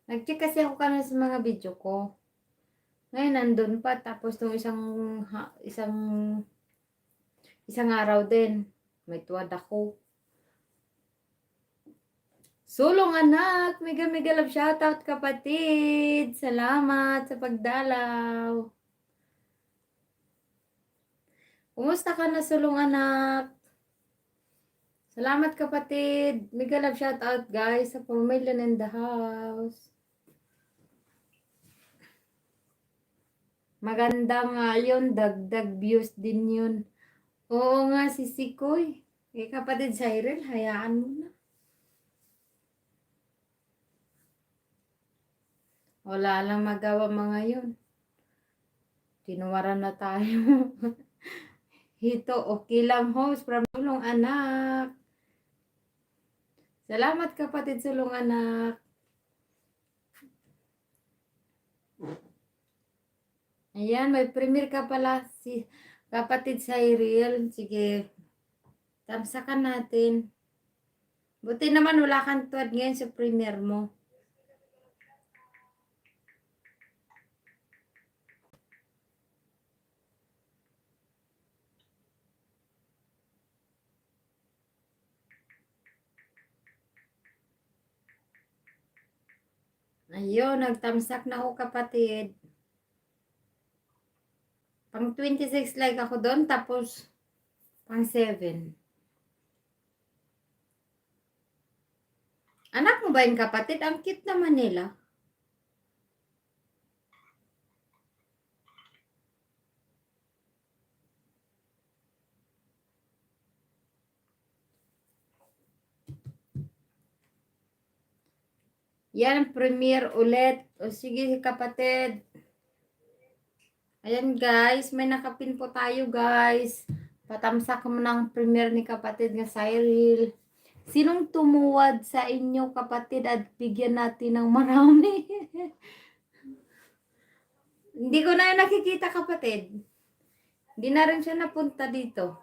Nag-check kasi ako kanina sa mga video ko. Ngayon nandun pa tapos nung isang araw din may tuwad ako. Sulong anak, mega love shoutout kapatid. Salamat sa pagdalaw. Kumusta ka na sulong anak? Salamat kapatid. Mega love shoutout guys sa pamilya in the house. Maganda nga yun, dagdag views din yun. Oo nga si Sikoy. Kapatid Cyril, hayaan mo na. Wala lang magawa mga yun. Tinuwaran na tayo. Hito, okay lang host from Sulong Anak. Salamat kapatid Sulong Anak. Ayan, may premiere ka pala si kapatid Cyril. Sige, tamsakan natin. Buti naman wala kang tuwad ngayon sa premiere mo. Ayun, nagtamsak na ako kapatid. Pang 26 like ako doon, tapos pang 7. Anak mo ba yung kapatid? Ang cute naman nila. Yan, premiere ulit. O sige, kapatid. Ayan guys, may nakapin po tayo guys. Patamsak mo ng premiere ni kapatid nga Cyril. Sinong tumuwad sa inyo kapatid at bigyan natin ng marami? Hindi ko na yun nakikita kapatid. Hindi na rin siya napunta dito.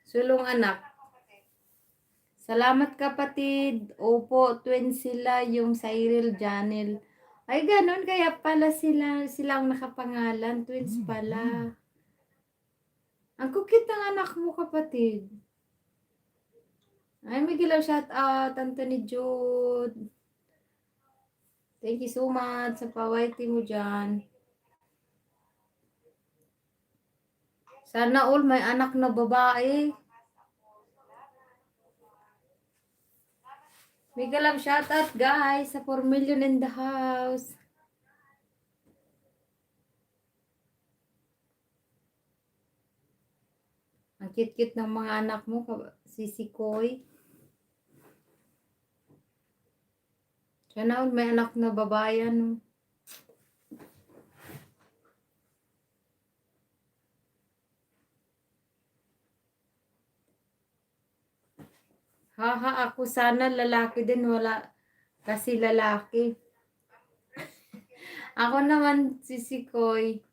Sulong anak. Salamat kapatid. Opo, twin sila yung Cyril Janel. Ay, ganun. Kaya pala silang nakapangalan. Twins pala. Ang kukit ng anak mo kapatid. Ay, may gilaw shout out. Anthony Jude. Thank you so much sa pawaiti mo dyan. Sana all may anak na babae. Mega love shoutout guys sa 4 million in the house. Ang cute-cute ng mga anak mo, si Koy. Sana all may anak na babae. Ano? Haha, ako sana lalaki din, wala kasi lalaki. Ako naman si Koy.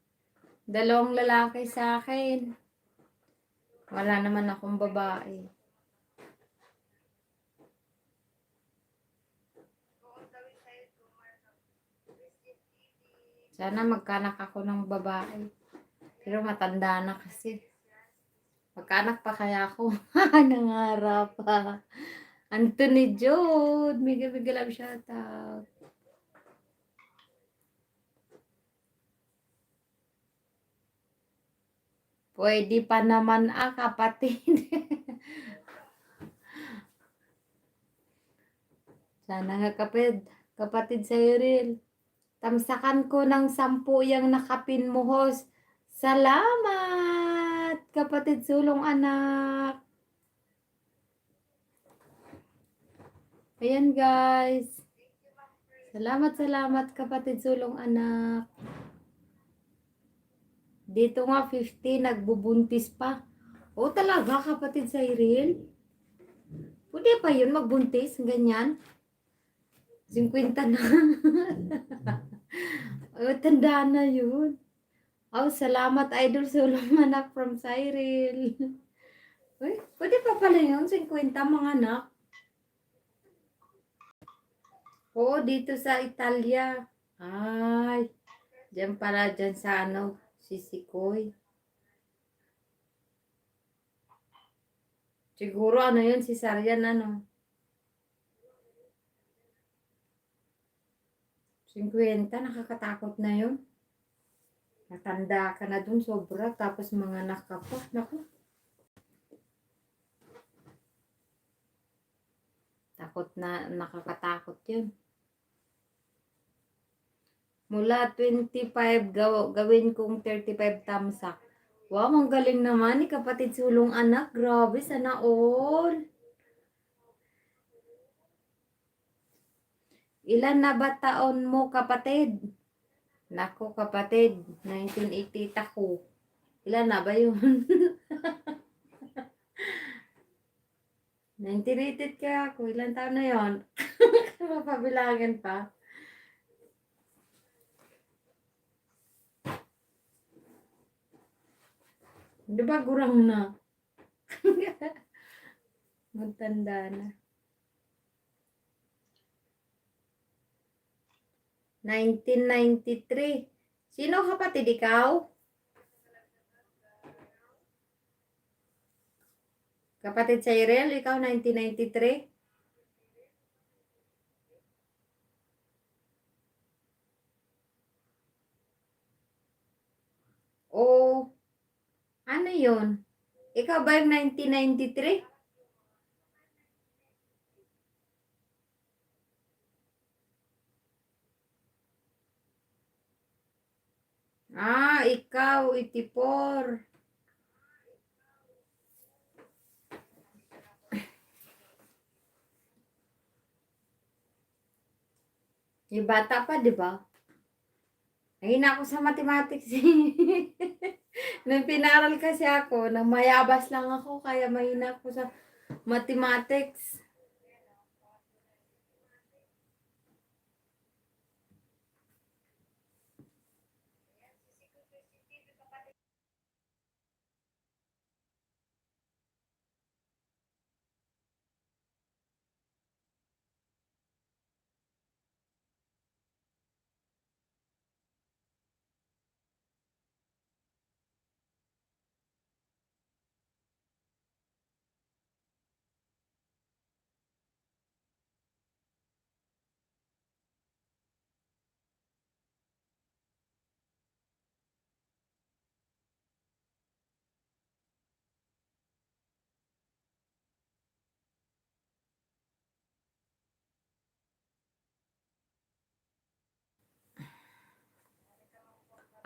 Dalawang lalaki sa akin. Wala naman akong babae. Sana magkanak ako ng babae. Pero matanda na kasi. Magkanak pa kaya ako. Nangarap pa. Anthony Jude. Mega love shoutout. Pwede pa naman kapatid. Sana nga kapatid Cyril. Tamsakan ko ng 10 yung nakapin mo host. Salamat kapatid sulong anak. Ayan guys. Salamat kapatid sulong anak. Dito nga 50 nagbubuntis pa. O talaga kapatid Cyril? Pwede pa yun magbuntis? Ganyan? 50 na. O tanda na yun. Oh, salamat idol sulong anak from Cyril. Uy, pwede pa pala yun 50 mga anak. Oo, dito sa Italia. Ay, dyan pala dyan sa Sisikoy. Siguro yun, si Sarian 50, nakakatakot na yun. Matanda ka na dun, sobra. Tapos mga anak ka pa. Naku. Takot na, nakakatakot yun. Mula 25, gawin kong 35 tamsak. Wow, ang galing naman ni kapatid sulong anak. Grabe, sana all. Ilan na ba taon mo kapatid? Nako kapatid, 1980 ako. Ilan na ba yun? 1980 ka ako. Ilan taon na yun? Mapabilangan pa. Di ba gurang na? Magtanda na. 1993. Sino kapatid ikaw? Kapatid Cyril, ikaw 1993? O, ano yun? Ikaw ba yung 1993? Ikaw, 84. Yung bata pa, di ba? Mahina ako sa mathematics. Nung pinaral kasi ako, nang mayabas lang ako, kaya mahina ako sa mathematics.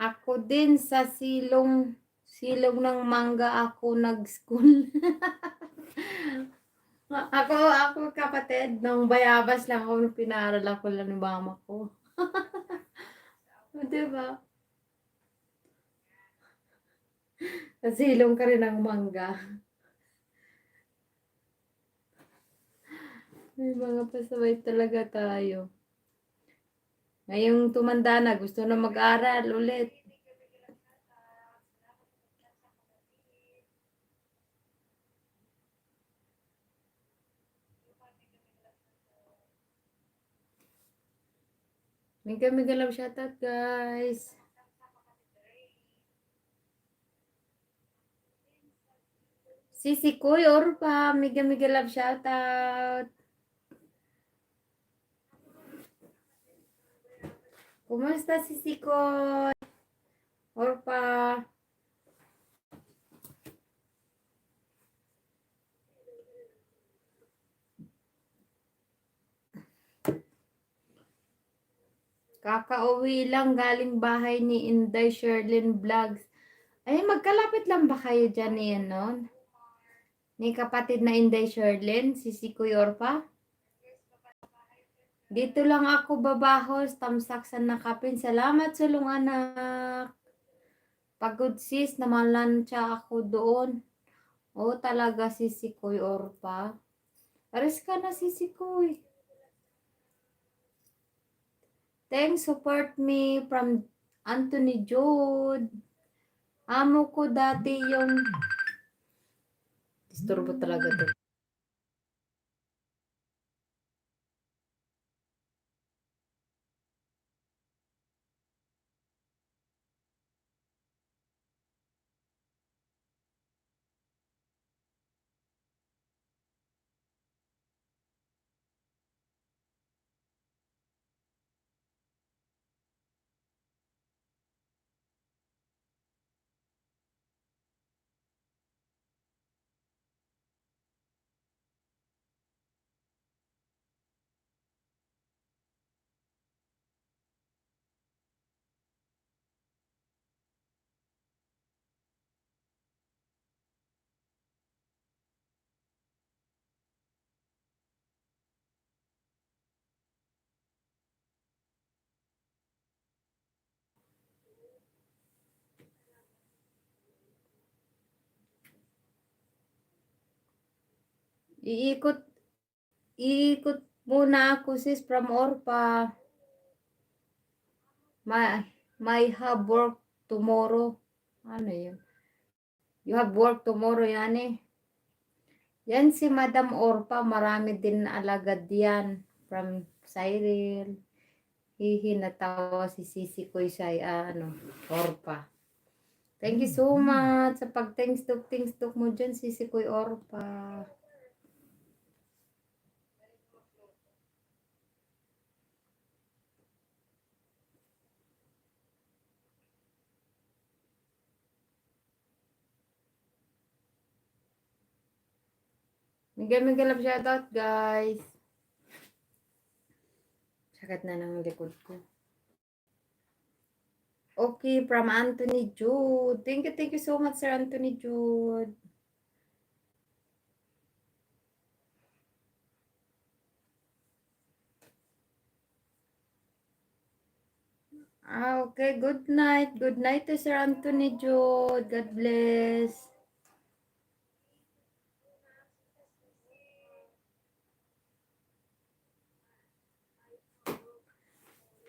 Ako din sa silong ng mangga ako nag-school. ako kapatid, nung bayabas lang ako, nung pinaral ako lang ng mama ko. Diba? Sa silong ka rin ng mangga. May mga pasaway talaga tayo. Ngayong tumanda na, gusto na mag-aral ulit. Mega mega love shoutout guys. Sisi Kuy Orpa, mega mega love shoutout. Kumusta Sisi Kuy Orpa? Kakauwi lang galing bahay ni Inday Lyn Vlogs. Ay, magkalapit lang ba kayo dyan niyan nun? Ni kapatid na Inday Lyn, si Kuy Orpa? Dito lang ako babahos, tamsaksan na kapin. Salamat sulong anak. Pagod sis, namalansya ako doon. Talaga si Kuy Orpa. Aris ka na si Kuy. Thanks, support me from Anthony Jude. Amo ko dati yung... Disturbo talaga to. Iikot, iikot muna ako sis from Orpa. My have work tomorrow. Ano yun? You have work tomorrow yan eh. Yan si Madam Orpa, marami din na alagad yan. From Cyril. Hihinatawa si Sisi Koy siya, Orpa. Thank you so much sa pag-thanks tuk mo dyan, Sisi Koy Orpa. Mega love shoutout guys. Sakit na ng likod ko. okay from Anthony Jude. Thank you so much, Sir Anthony Jude. Okay, good night. Good night to Sir Anthony Jude. God bless.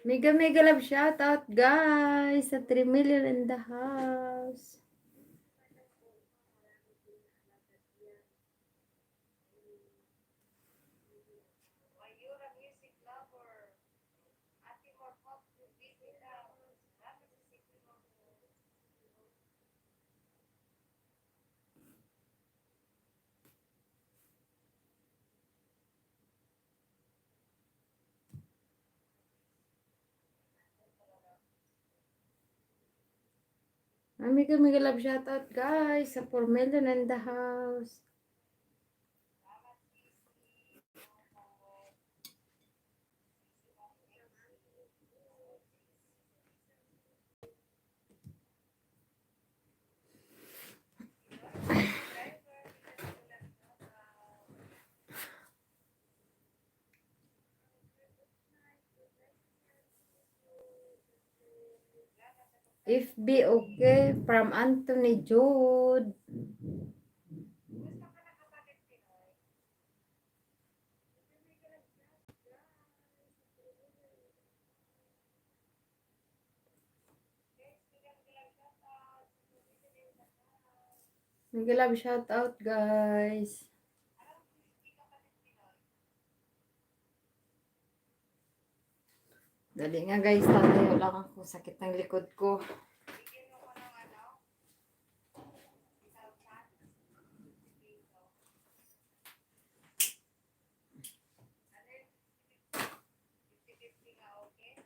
Mega love shout out guys sa 3 million in the house. Mayura music lover. Ate more pop to busy daw. Dapat sa city mo. Mega love shout out guys sa 4 million in the house. FB okay from Anthony Jude. Gusto ka na kapatid Pinoy? Mega love shout out guys. Dali nga guys, tatayo lang ako. Sakit ng likod ko. Bigyan mo ko ng ano? Salsan? Dito. Ano yun? 50-50 nga okay?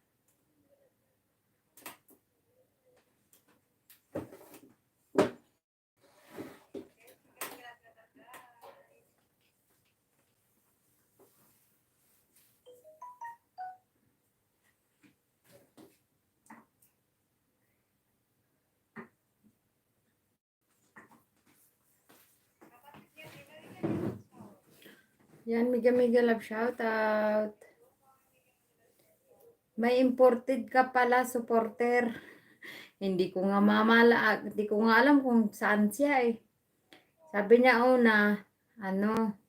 Kapatid niya, Pinoy ka din. Yan, mega love shout out. May imported ka pala, supporter. Hindi ko nga hindi ko nga alam kung saan siya eh. Sabi niya una, ano,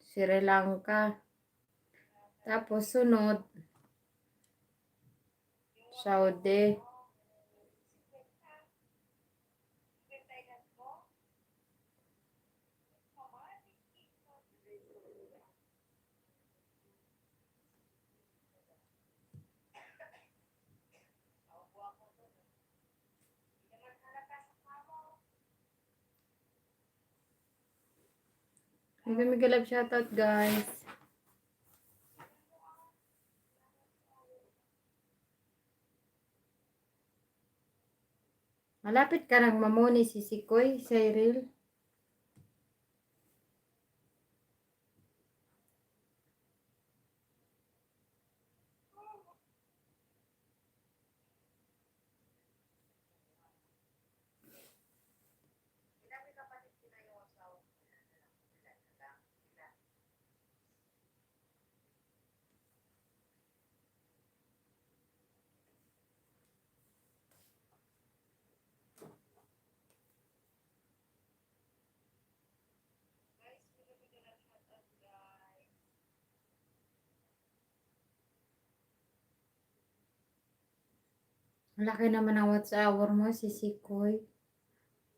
Sri Lanka. Tapos sunod, Saudi. Mega love shout out guys. Malapit ka nang mamuni si Sikoy, Cyril. Ilang may kapatid sila yung asawa? Guys, bigyan ng shout out guys. Malaki naman ang watch hour mo, si Sikoy.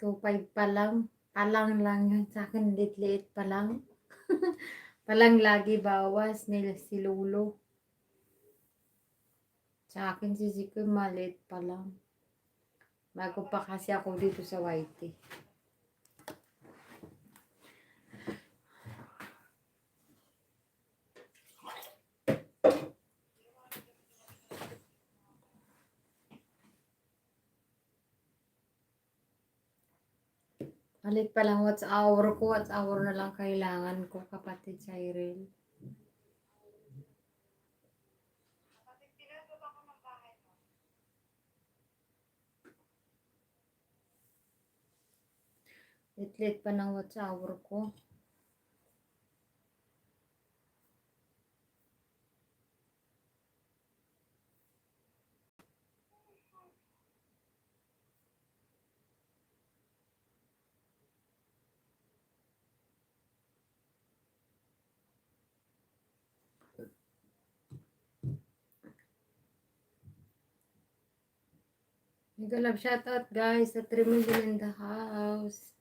2.5 pa lang. Palang lang yun. Sa akin, liit pa lang. Palang lagi bawas ni si Lolo. Sa akin, si Sikoy, maliit pa lang. Bago pa kasi ako dito sa YT. Malit pa lang watch hour ko. Watch hour na lang kailangan ko, kapatid Cyril. Kapatid Pinoy, baba ko ng bahay mo. Lit-lit pa ng watch hour ko. Mega love shoutout guys sa 3 million in the house.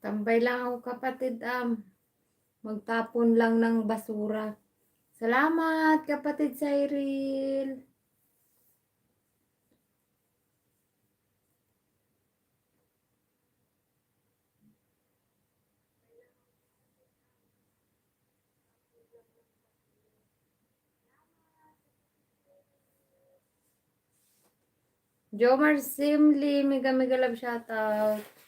Tambay lang ako kapatid magtapon lang ng basura. Salamat kapatid Cyril. Jomar Simli, mega love shoutout.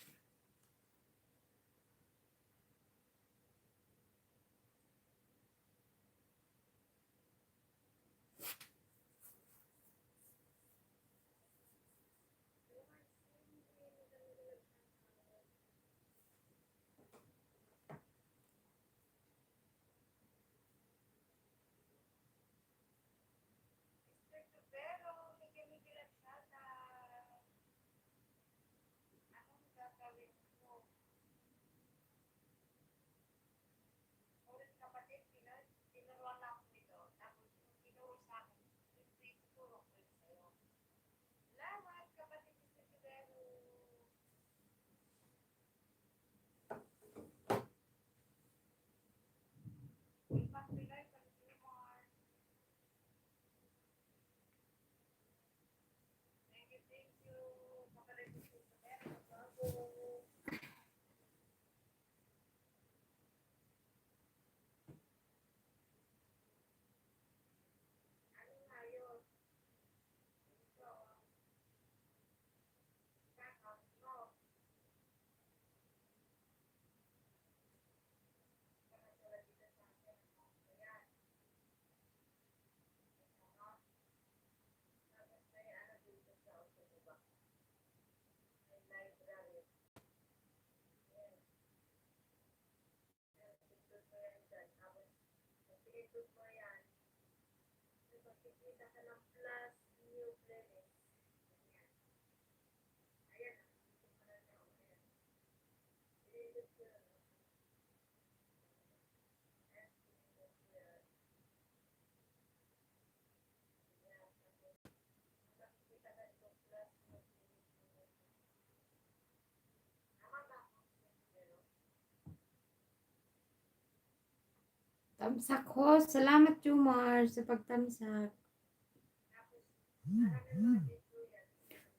Tamsak ho. Salamat Jomar sa pagtamsak.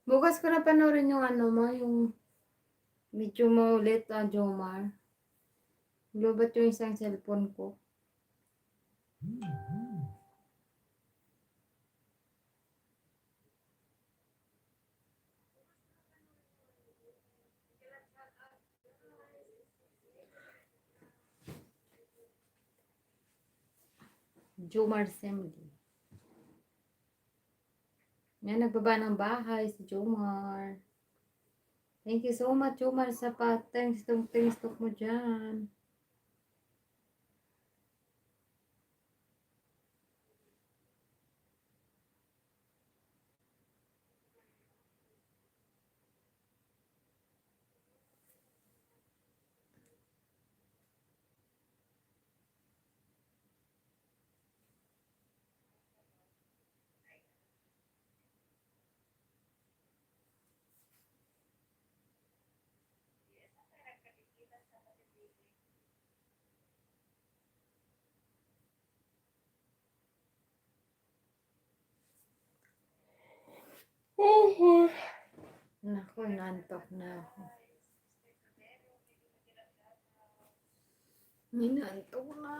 Bukas ko na panoorin yung ano mo, yung Medyo maulit Jomar. Lubat yung isang cellphone ko. Jomar Assembly. Yan, nagbaba ng bahay si Jomar. Thank you so much, Jomar, sa pa-thanks mo dyan. Naku, nantok na ako. Nantok na.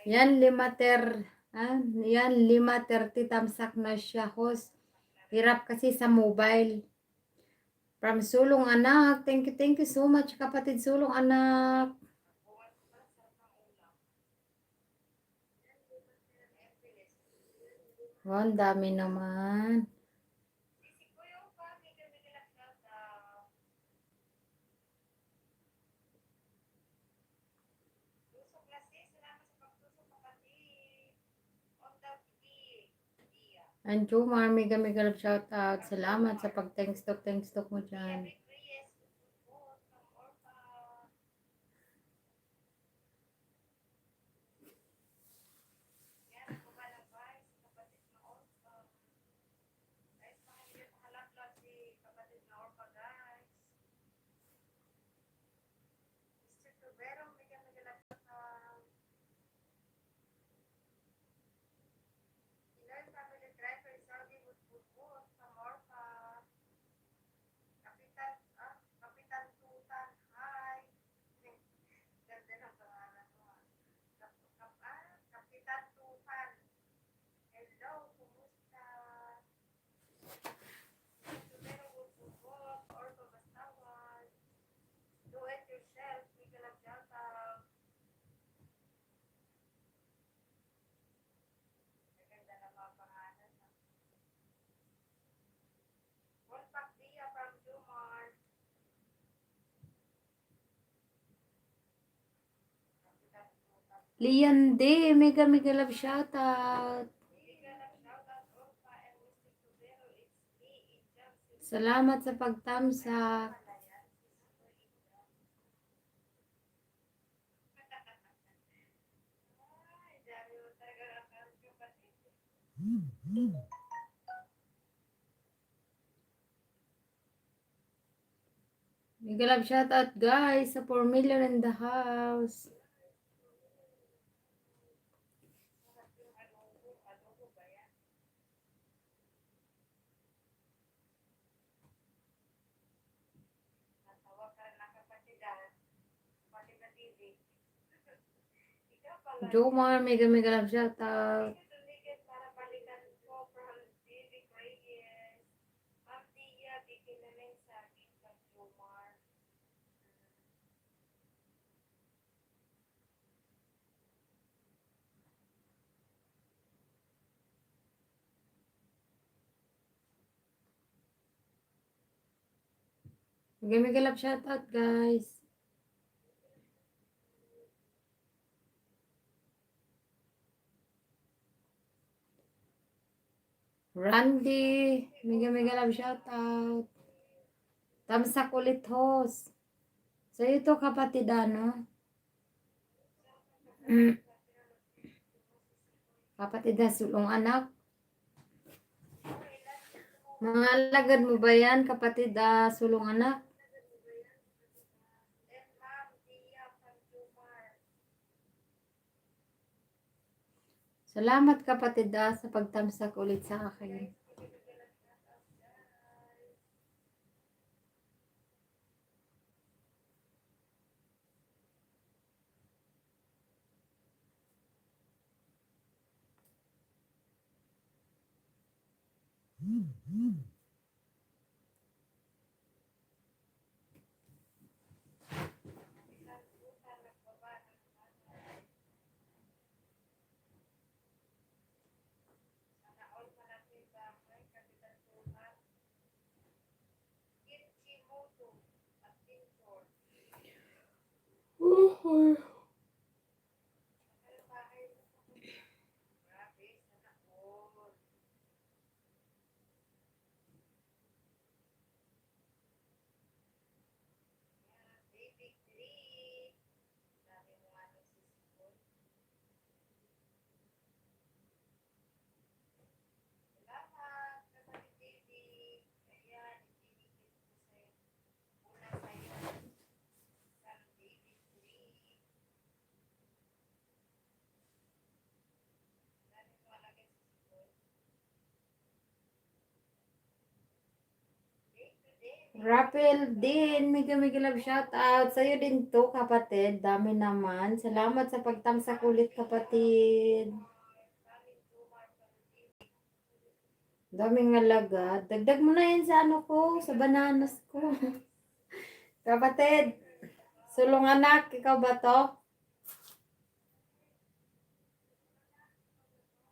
Yan, yan, 5:30 tamsak na siya, host. Hirap kasi sa mobile. From Sulong Anak. Thank you so much, kapatid Sulong Anak. Oh, ang dami naman. And Jomar, mega love shout out. Salamat sa pag-thanks talk mo dyan. Lian D, mega love shout out. Salamat sa pagtamsak. Mega love shout out guys sa 4 million in the house. Jomar, mega love shout out. Mega love shoutout, guys. Randy, mega love shoutout. Tamsak ulit host. So ito kapatid ano? Kapatid na sulong anak. Mga alagad mo ba yan, kapatid sulong anak? Then, Ma'am Dia Kanjumar. Salamat kapatid sa pagtamsak ulit sa akin. Sana all malaki bahay, Kapitan Tuhan. Kinchimoto at Pinchor. Ano bahay mo? Grabe, sana all. Yan, Baby Tree. Dami mo nga nagsisipon. Salamat, kapatid Baby. Ayan, itinigil ko sa'yo. Una sa'yo. San Baby Tree. Dami mo nga nagsisipon. Day to day. Rappel din, mega love shoutout. Sa'yo din to kapatid. Dami naman. Salamat sa pagtamsak ulit kapatid. Daming alagad. Dagdag mo na yan sa ano ko, sa bananas ko. Kapatid, sulong anak, ikaw ba to?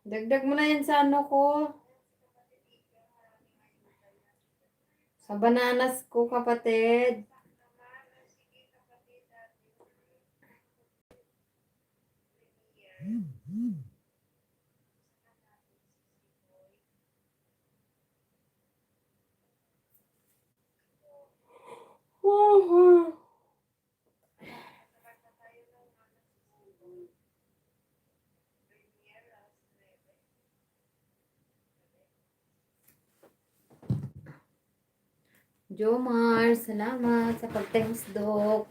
Dagdag mo na yan sa ano ko. Sa bananas ko, kapatid. Jomar, salamat sa pag-thanks dok.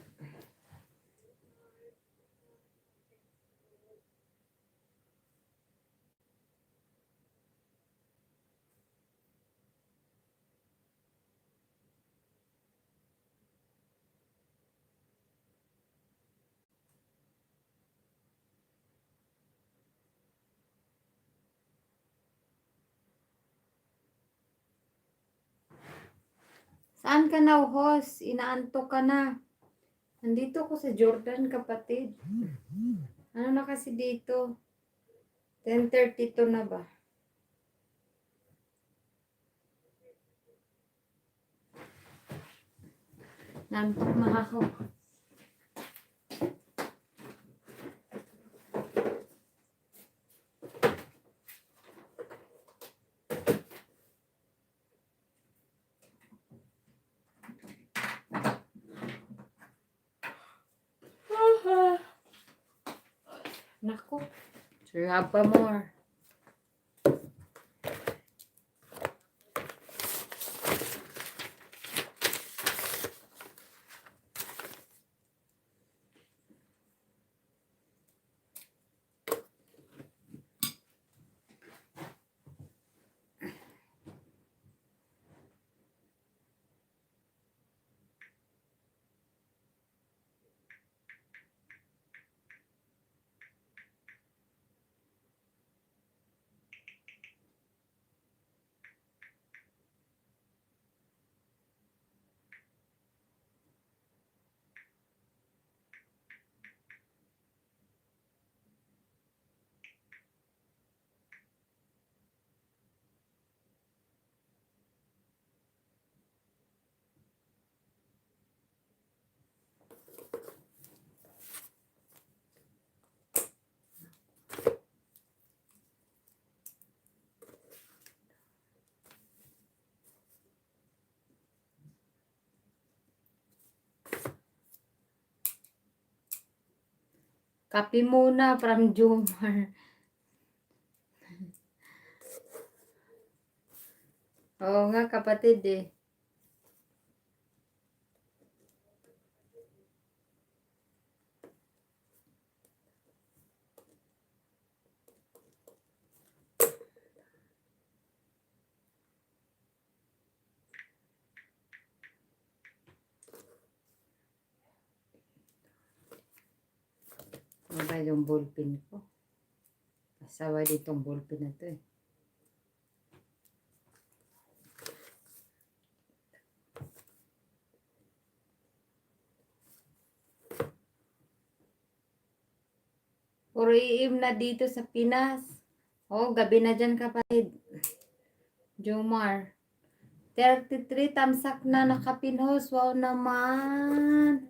Saan ka na, host? Inaantok ka na. Nandito ko sa Jordan, kapatid. Ano na kasi dito? 10:32 na ba? Nantok na ako. Naku. Sir, have pa more. Kape muna from Jomar. Oo nga kapatid eh. Ano ba yung ballpen ko? Asawa ditong ballpen na to eh. Puro iim na dito sa Pinas. Oh, gabi na dyan kapatid. Jomar. 33 tamsak na nakapinhos. Wow naman.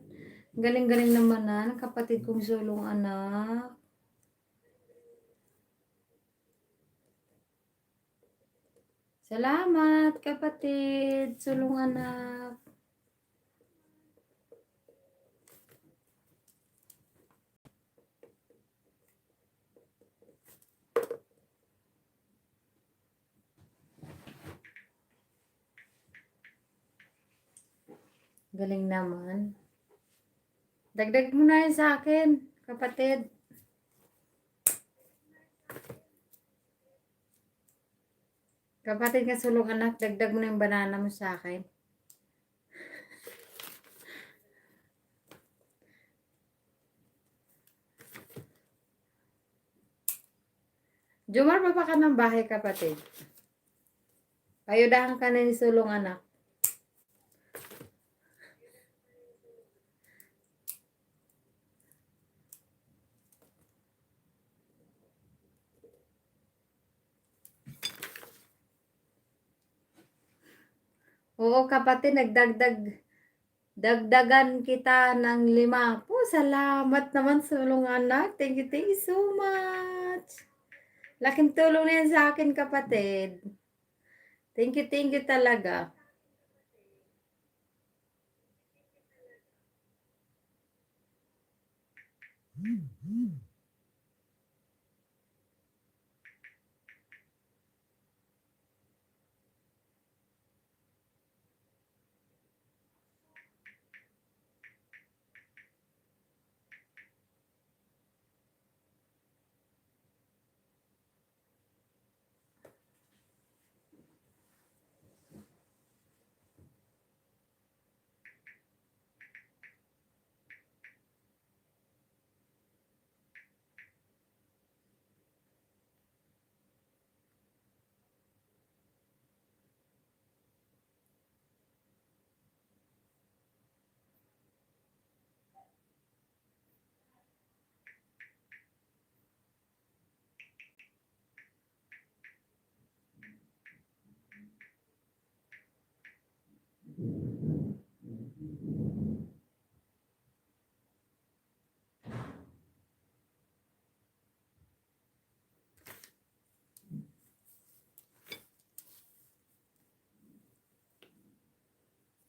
Galing-galing naman na. Kapatid kong sulong anak. Salamat kapatid. Sulong anak. Galing naman. Dagdag mo na yun sa akin, kapatid. Kapatid ka sulong anak, dagdag mo na yung banana mo sa akin. Jomar, baba ka ng bahay, kapatid. Ayudahan ka na ni sulong anak. Oo, kapatid, dagdagan kita ng 5. Po, salamat naman sulong anak. Thank you so much. Laking tulong na yan sa akin, kapatid. Thank you talaga.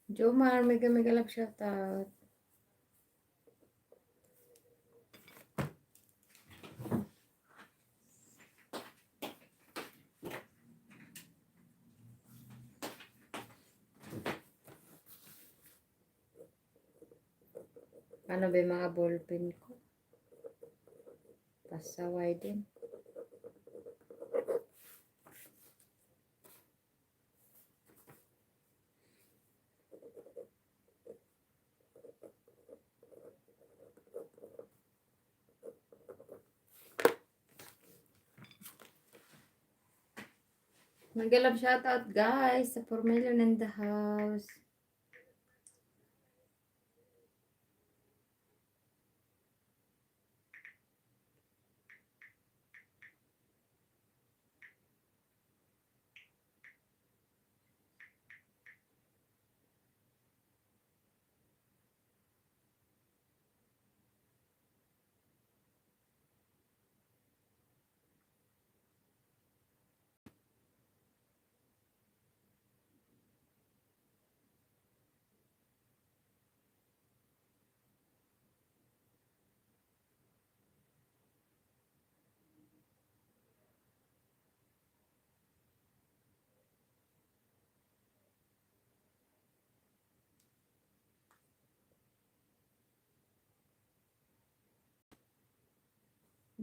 Jomar, mega love shoutout. Ano ba yung mga ballpen ko? Pasaway din. Nag-love shoutout guys sa 4 million in the house.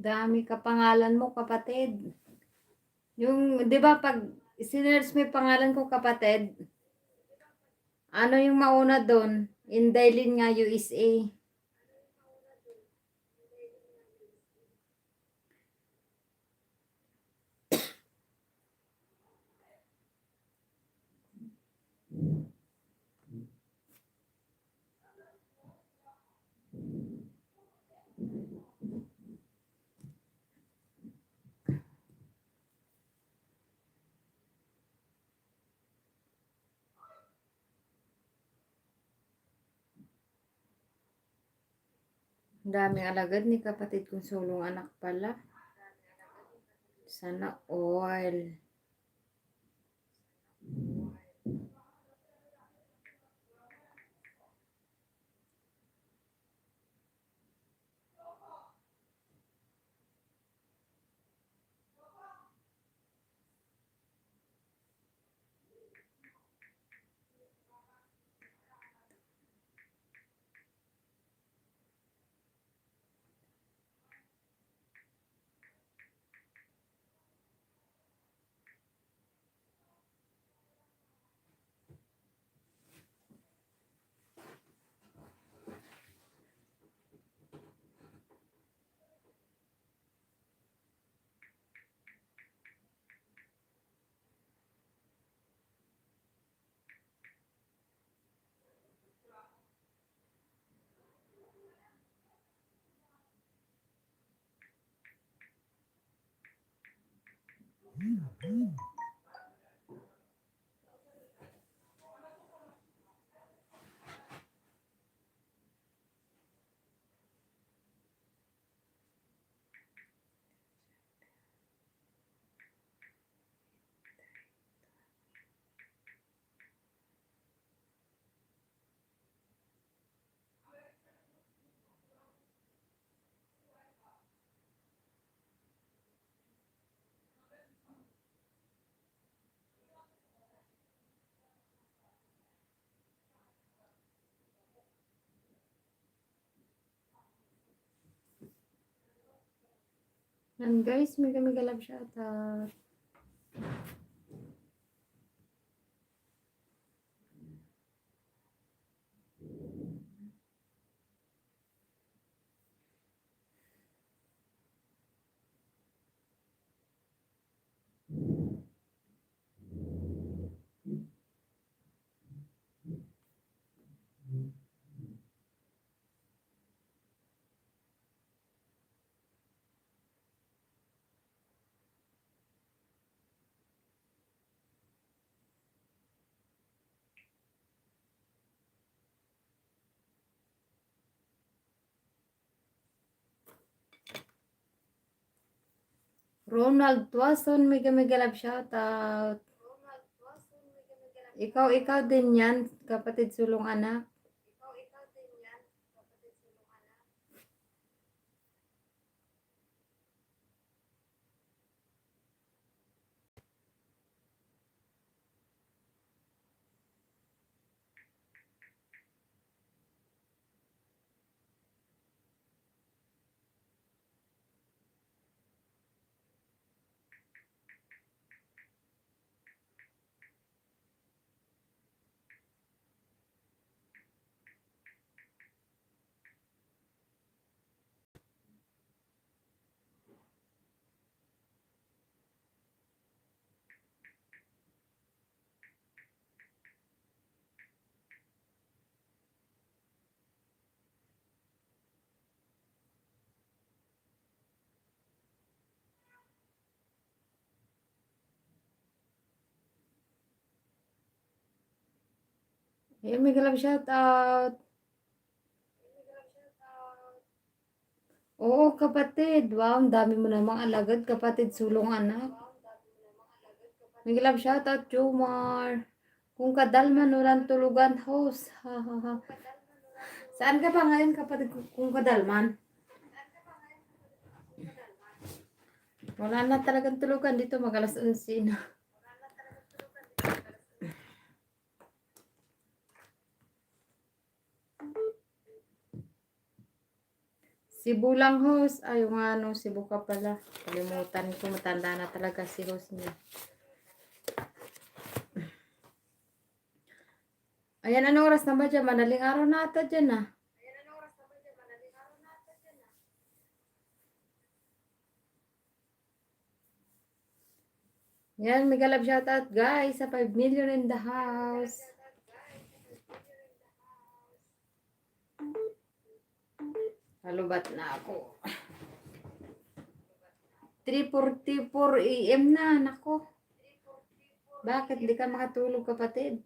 Dami ka pangalan mo, kapatid. Yung, di ba pag sinerge mo yung pangalan ko, kapatid, ano yung mauna doon? Inday Lyn nga, USA. Daming alagad ni kapatid kong sulong anak pala. Sana all. Yan guys, mega mega love shoutout. Ronald Tuason, mega mega love shoutout. Ikaw din yan, kapatid sulong anak. Ayan, mega love shoutout. Oo, kapatid. Wow, ang dami mo namang alagad, kapatid sulong anak. Mega love shoutout, Jomar. Kung kadalman, walang tulugan, host. Ha, ha, ha. Saan ka pa ngayon, kapatid, kung kadalman? Wala na talagang tulugan dito, magalas 11 na. Cebu lang, host. Ay, yung ano, Cebu ka pala. Kalimutan ko, matanda na talaga si host niya. Ayan, anong oras na ba dyan? Madaling araw na ata dyan ah. Yan, mega love shoutout guys sa 5 million in the house. Halubat na ako. 3:44 AM na, nako. Bakit di ka makatulog kapatid?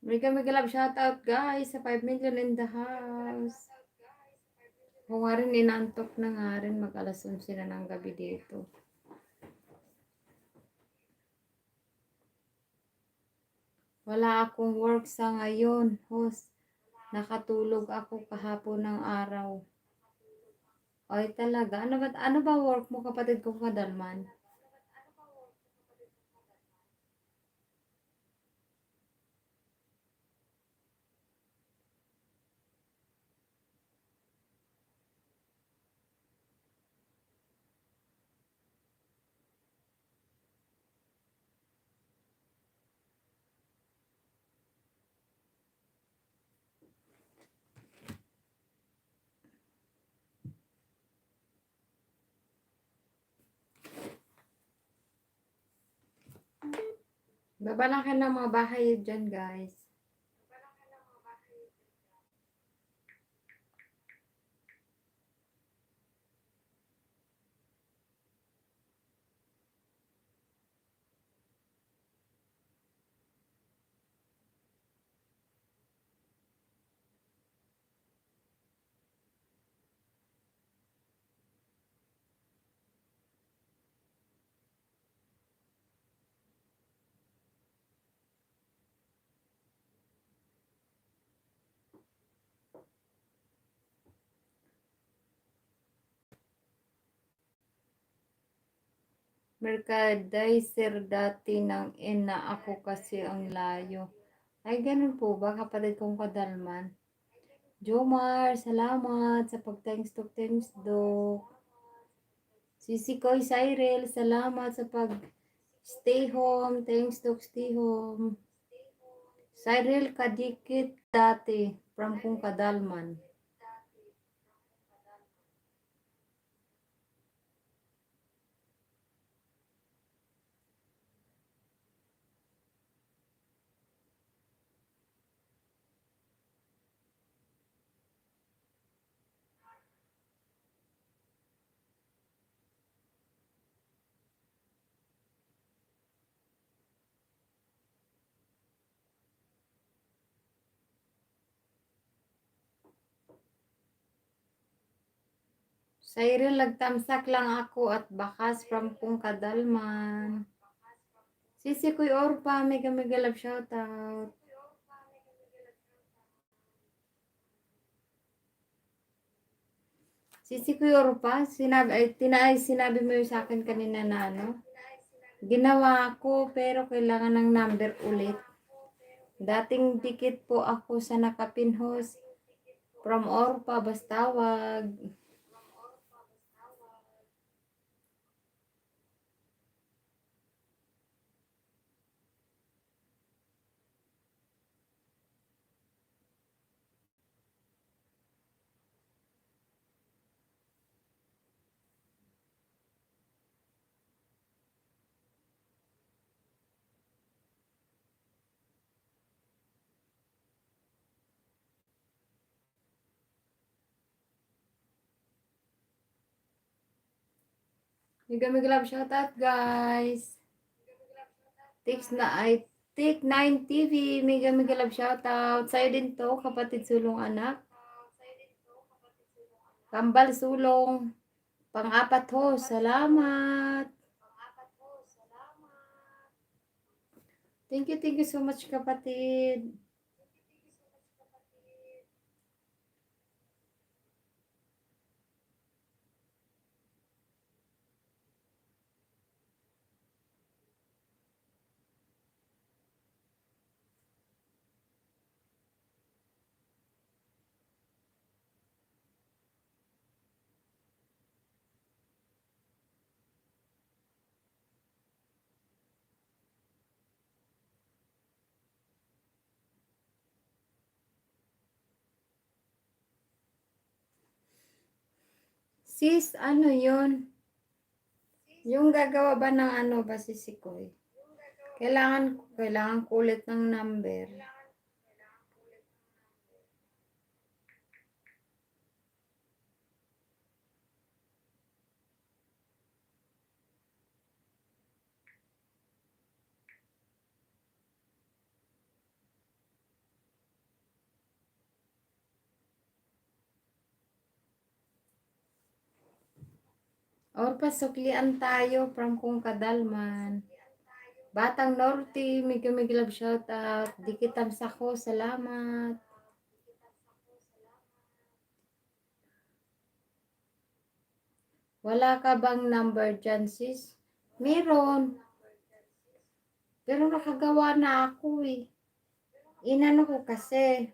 Mega love shoutout guys sa 5 million in the house. Kung nga rin inantok na nga rin mag alas 11 na ng gabi dito. Wala akong work sa ngayon, host. Nakatulog ako kahapon ng araw. Ay talaga, ano ba work mo kapatid ko kadalman? Babalakan ng mga bahay dyan guys. Mercadiser dati ng ina ako kasi ang layo. Ay, ganun po ba kapatid kong kadalman? Jomar, salamat sa pag-thanks do. Sisi Koy Cyril, salamat sa pag-stay home. Thanks to stay home. Cyril, kadikit dati from kong kadalman. Cyril, nagtamsak lang ako at bakas from kong kadalman. Sisi Koy Orpa, mega love shoutout. Sisi Koy Orpa, sinabi mo yung sa akin kanina na ano? Ginawa ko pero kailangan ng number ulit. Dating dikit po ako sa nakapinhos. From Orpa, Bastawag. Mega love shoutout guys. Take 9 TV, mega love shoutout. Sa'yo din to, kapatid sulong anak. Kambal sulong. Pang-apat ho, salamat. Thank you so much, kapatid. Sis, ano yun? Yung gagawa ba ng ano ba si Sikoy? Kailangan kulit ng number. Or pasuklian tayo from kung kadalman. Batang Norte, mig love shout out. Dikitam sako, salamat. Wala ka bang number dyan, sis? Meron. Pero nakagawa na ako eh. Inano ko kasi.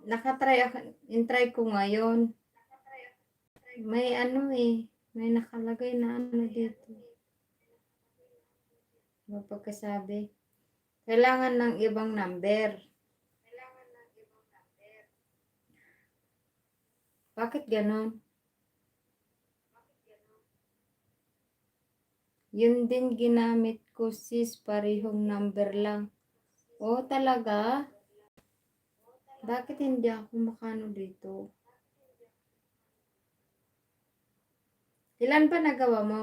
Nakatry ako, intry ko ngayon. May ano eh. May nakalagay na ano dito. Mapagkasabi. Kailangan ng ibang number. Bakit ganon? Yun din ginamit ko sis, parehong number lang. Oh, talaga? Bakit hindi ako makano dito? Ilan pa nagawa mo?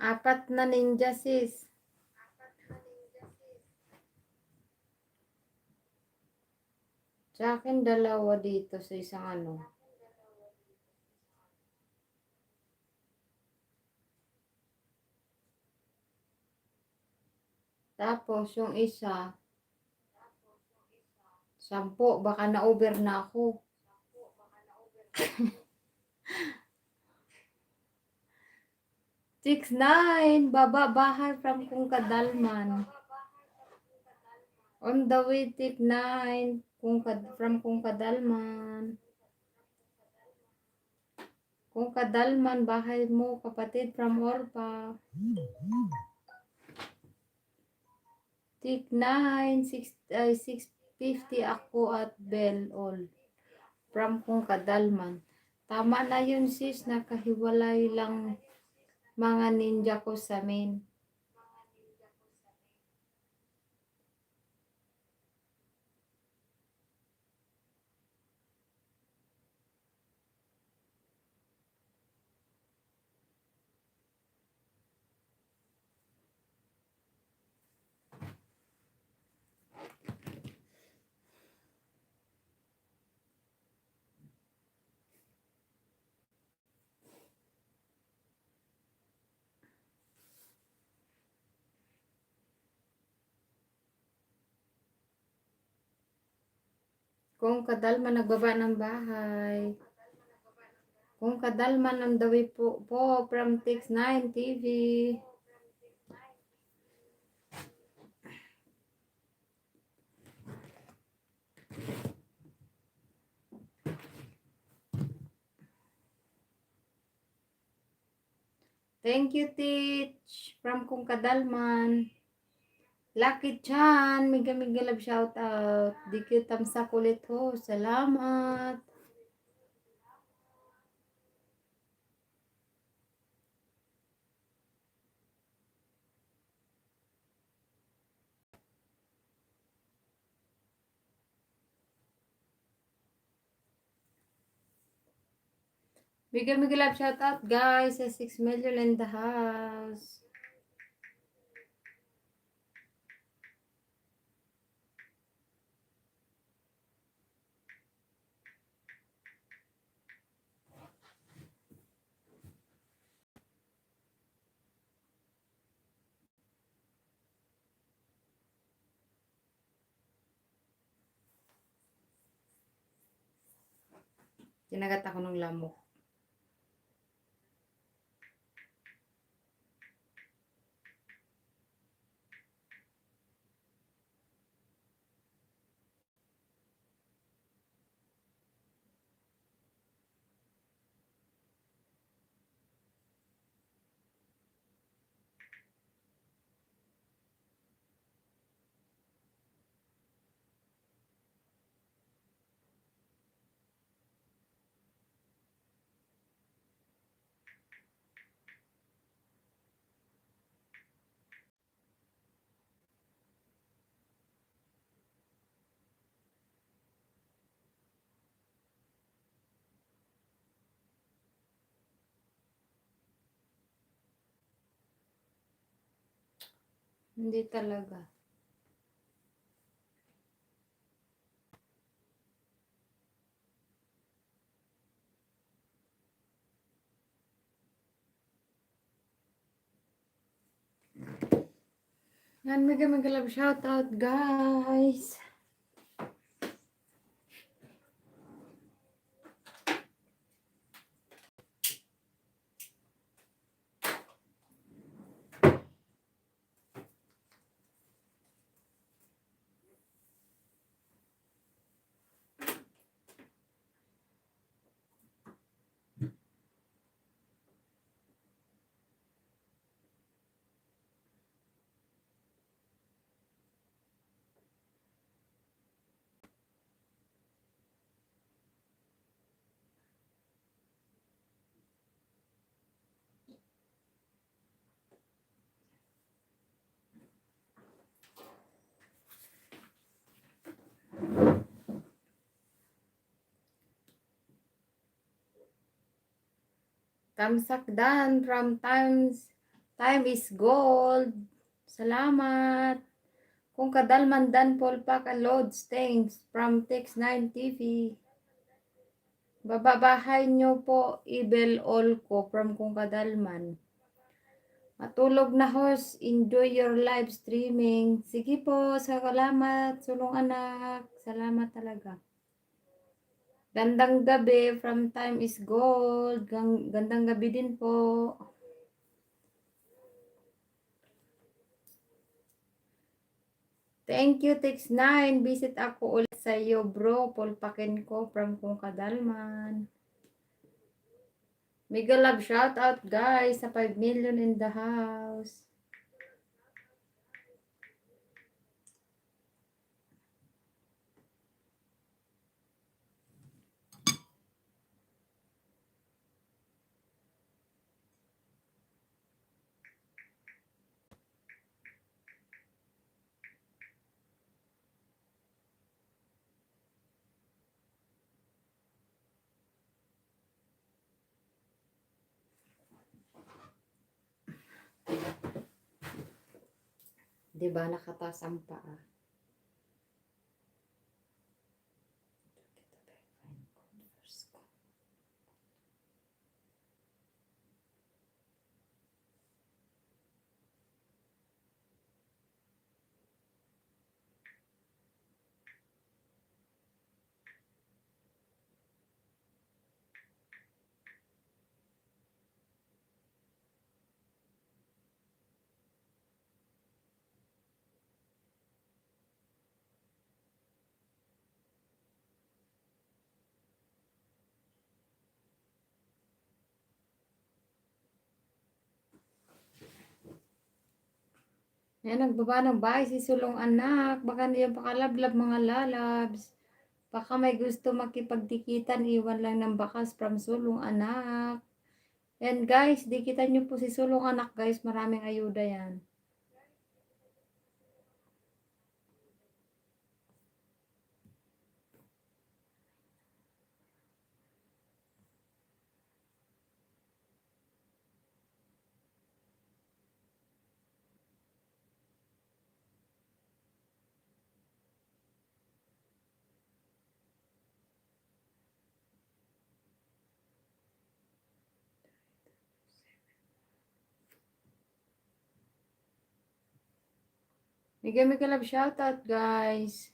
Apat na ninja sis. Sa akin dalawa dito sa isang ano. Tapos yung isa, 10, baka na-over na ako. 6-9, baba bahay from kung kadalman. On the way, tip 9, from kung kadalman. Kung kadalman, bahay mo, kapatid from Orpa. Tip 9, 650 ako at Bell all. From kung kadalman. Tama na yun sis, nakahiwalay lang mga ninja ko sa main. Kung kadalman nagbaba ng bahay. Kung kadalman on the way po from Tix 9 TV. Thank you, Teach. From Kung Kadalman. Lucky Chan. Miga love shout out. Di cute tamsak ulit ho. Salamat. Miga love shout out guys. Sa 6 million in the house. Tinagat ako ng lamok. Hindi talaga. Yan, mega love shout out guys. Tamsak Dan from Time is Gold. Salamat. Kung kadalman Dan Polpak Loads. Thanks from Tix 9 TV. Bababahay nyo po Ibel all ko from Kung Kadalman. Matulog na host. Enjoy your live streaming. Sige po. Salamat. Sulong anak. Salamat talaga. Gandang gabi from Time is Gold. Gandang gabi din po. Thank you, Tix9. Visit ako ulit sa iyo, bro. Pulpakin ko from Kung Kadalman. Mega love shout out, guys, sa 5 million in the house. Diba, nakataas ang paa. Yan, nagbaba ng bahay si Sulong anak. Baka niyan pakalablab mga lalabs. Baka may gusto makipagdikitan, iwan lang ng bakas from Sulong anak. And guys, dikitan nyo po si Sulong anak guys. Maraming ayuda yan. Bigyan mo kalab shoutout guys.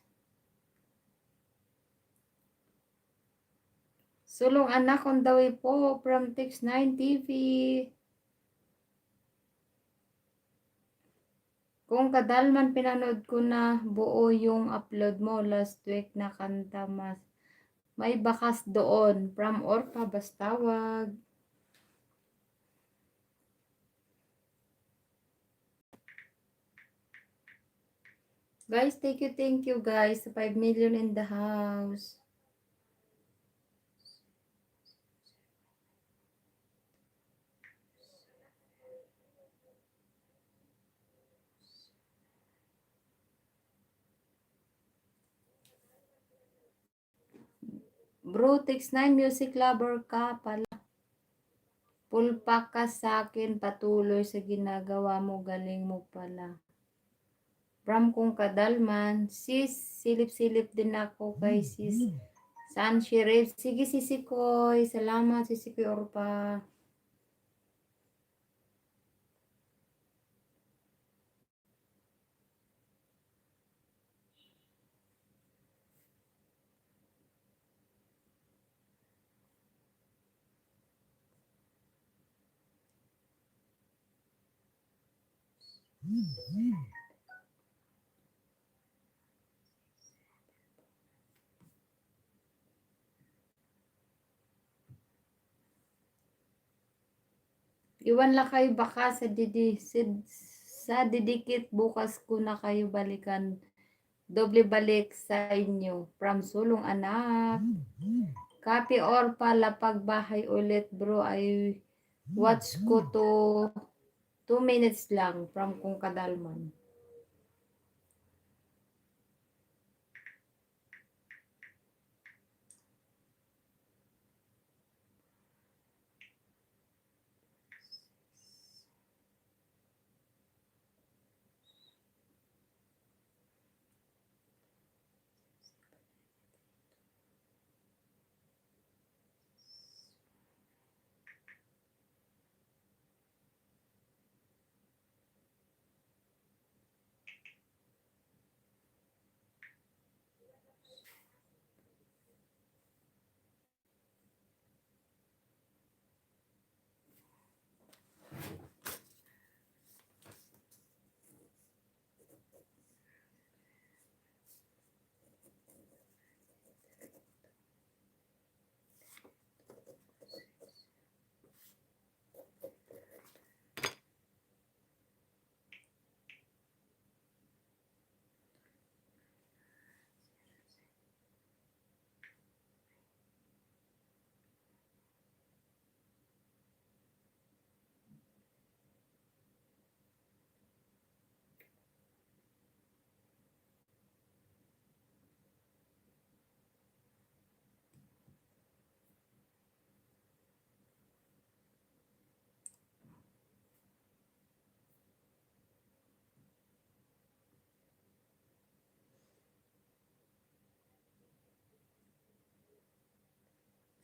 Sulong anak on the way po from Tix9 TV. Kung kadalman pinanood ko na buo yung upload mo last week na kanta mas. May bakas doon. From Orpa, Bastawag. Guys, thank you guys. 5 million in the house. Bro, Tix9 music lover ka pala. Pulpak ka sa akin, patuloy sa ginagawa mo, galing mo pala. From kung kadalman, sis, silip-silip din ako kay sis. San Sheriff? Sige, sisikoy. Salamat, sisikoy Orpa. Iwan lang kayo baka sa didikit bukas ko na kayo balikan. Doble balik sa inyo. From Sulong anak. Copy or pala pagbahay ulit bro ay watch ko to 2 minutes lang from kung kadalman.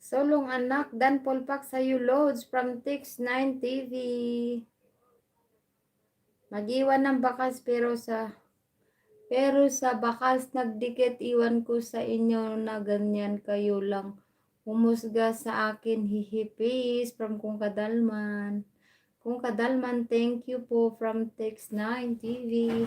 Sulong anak, dan pulpak sa'yo loads from Tix9 TV. Mag-iwan ng bakas pero sa bakas nagdikit iwan ko sa inyo na ganyan kayo lang. Humusga sa akin hihipis from kung kadalman. Kung kadalman, thank you po from Tix9 TV.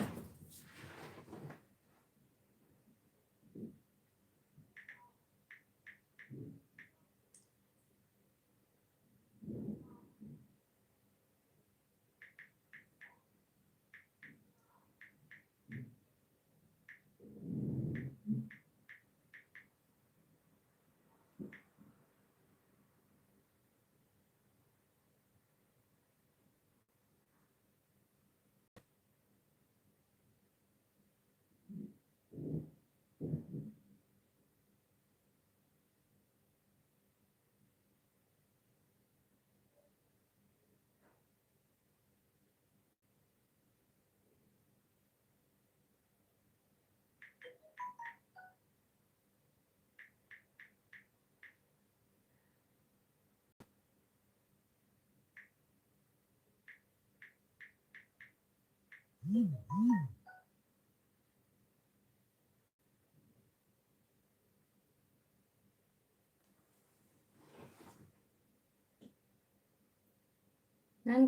Nan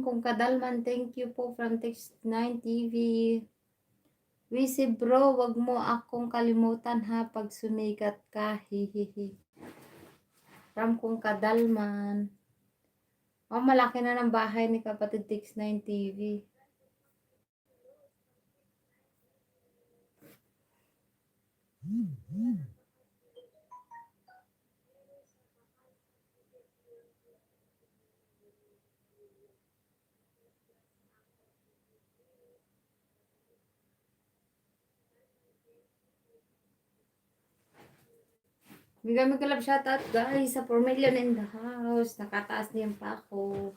kung kadalman, thank you po from Text9 TV. Wisi bro, wag mo akong kalimutan ha pag sumikat ka. Hihihi. From kung kadalman. Oh, malaki na ng bahay ni kapatid Text9 TV. Bigay love shoutout guys sa 4 million in the house. Nakataas niyan pa ako.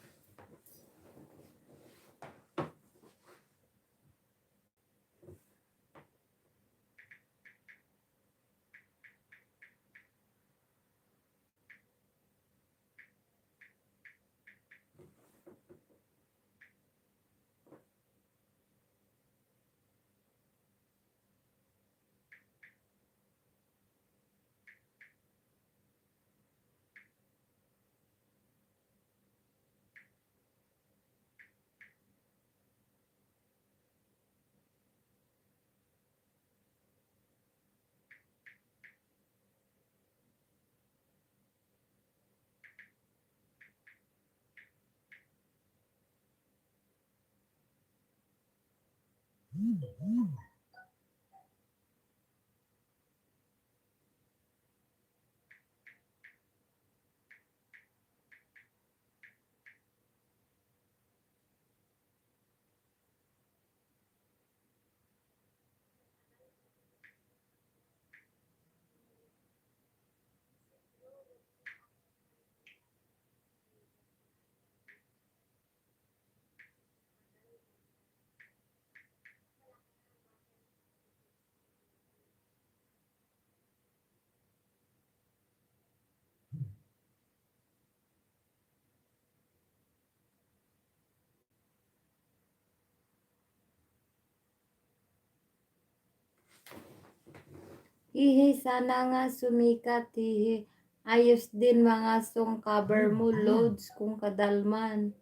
Hihi, sana nga sumikat, hihi. Ayos din mga song cover mo, loads kung kadalman.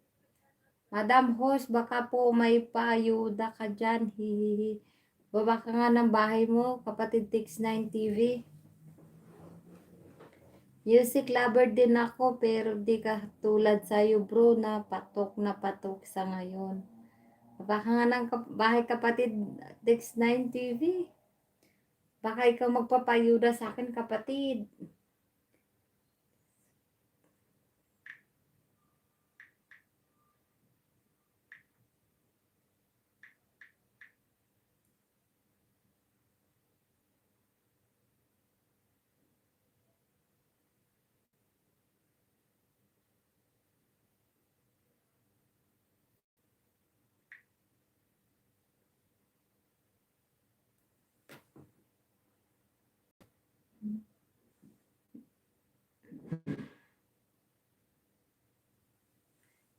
Madam host, baka po may paayuda ka dyan, hihihi. Baba ka nga ng bahay mo, kapatid Text9 TV. Music lover din ako, pero di ka tulad sa'yo bro, na patok sa ngayon. Baba ka nga ng bahay kapatid Text9 TV. Baka ikaw magpapayuda sa akin, kapatid.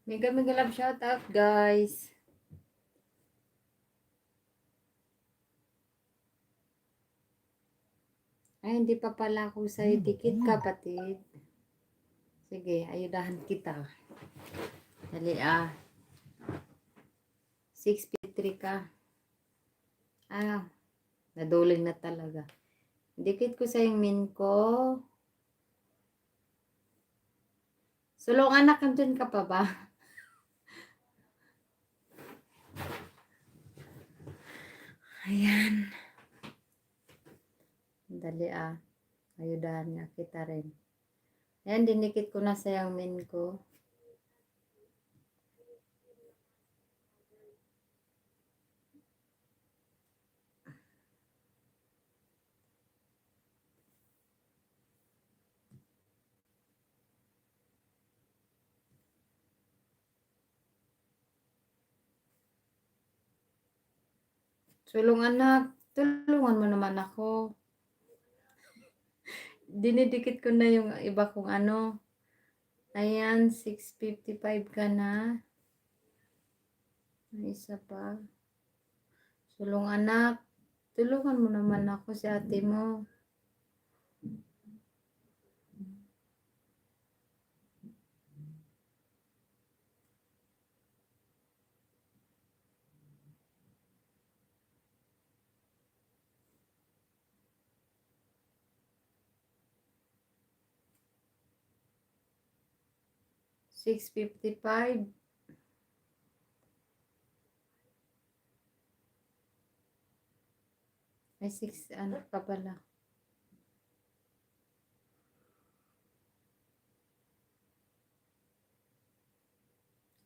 Mega love shoutout guys. Ay, hindi pa pala ako sa'yo dikit, kapatid. Sige, ayudahan kita. Dali 6'3" ka. Naduling na talaga. Dikit ko sa yung min ko. Sulong anak, andun ka pa ba? Ayan. Dali ayudahan nga kita rin. Ayan, dinikit ko na sa yung min ko. Sulong anak, tulungan mo naman ako. Dinidikit ko na yung iba kong ano. Ayan, 6:55 ka na. May isa pa. Sulong anak, tulungan mo naman ako si ate mo. $6.55. May 6 anak ka pala.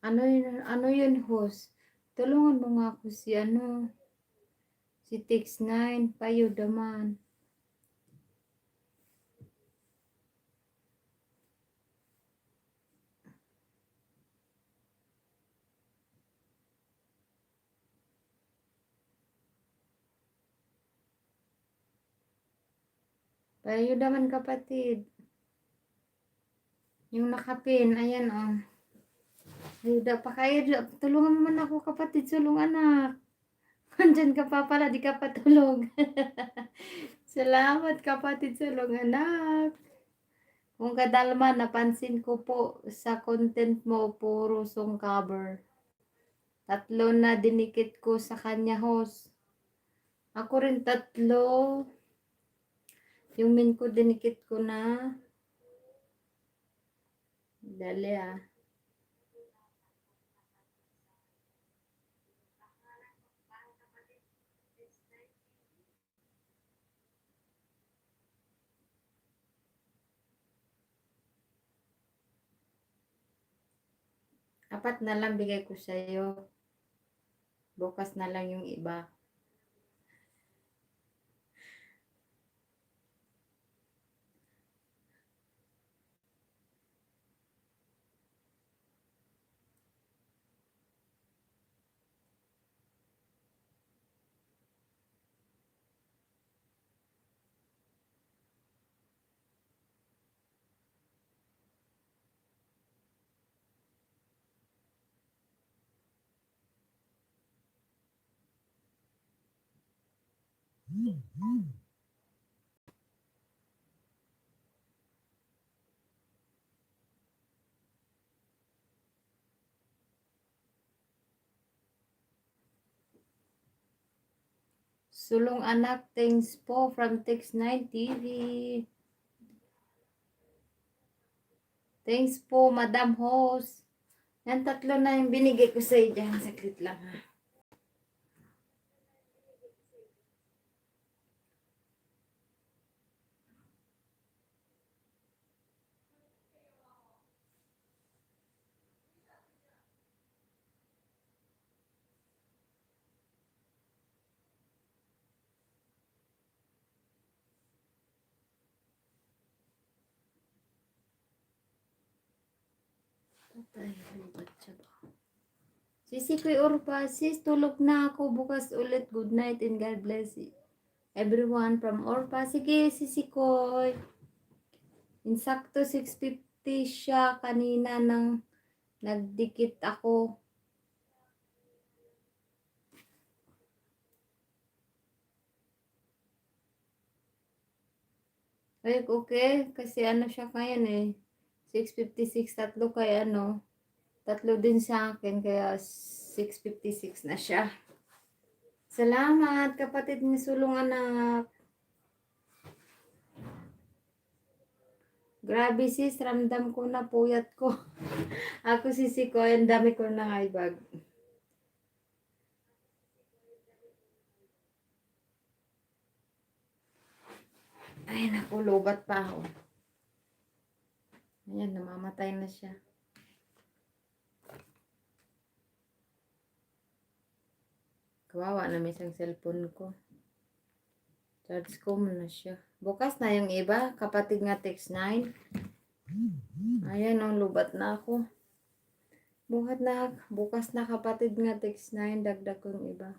Ano yun, host? Tulungan mo nga ako si Tix9, payo naman. Payo naman kapatid. Yung nakapin, ayan oh. Ayuda pa kayo, tulungan mo man ako kapatid, sulong anak. Andyan ka pa pala, di ka patulog. Salamat kapatid, sulong anak. Kung kadalman, napansin ko po sa content mo, puro song cover. 3 na dinikit ko sa kanya, host. Ako rin 3. Yung min ko dinikit ko na. Dali ah. Apat na lang bigay ko sa'yo. Bukas na lang yung iba. Sulong anak, thanks po from Tix9 TV. Thanks po, Madam Host. Yan 3 na yung binigay ko sa dyan. Saglit lang ha. Patay, lubat siya ba? Sisi Kuy Urpa, sis, tulog na ako. Bukas ulit. Good night and God bless you. Everyone from Orpa. Sige, Sisi Koy. Insakto 650 siya kanina nang nagdikit ako. Ay, okay. Kasi ano siya ngayon eh. 656, 3 kay ano. 3 din sa akin, kaya 656 na siya. Salamat, kapatid ni Sulong anak. Grabe sis, ramdam ko na puyat ko. Ako sisi ko, ang dami ko na ibag. Ay, naku, lobat pa ako. Ayan, namamatay na siya. Kawawa na may isang cellphone ko. Charge ko muna siya. Bukas na yung iba, kapatid nga Tix9. Ayan, ang lubat na ako. Bukas na kapatid nga Tix9, dagdag ko yung iba.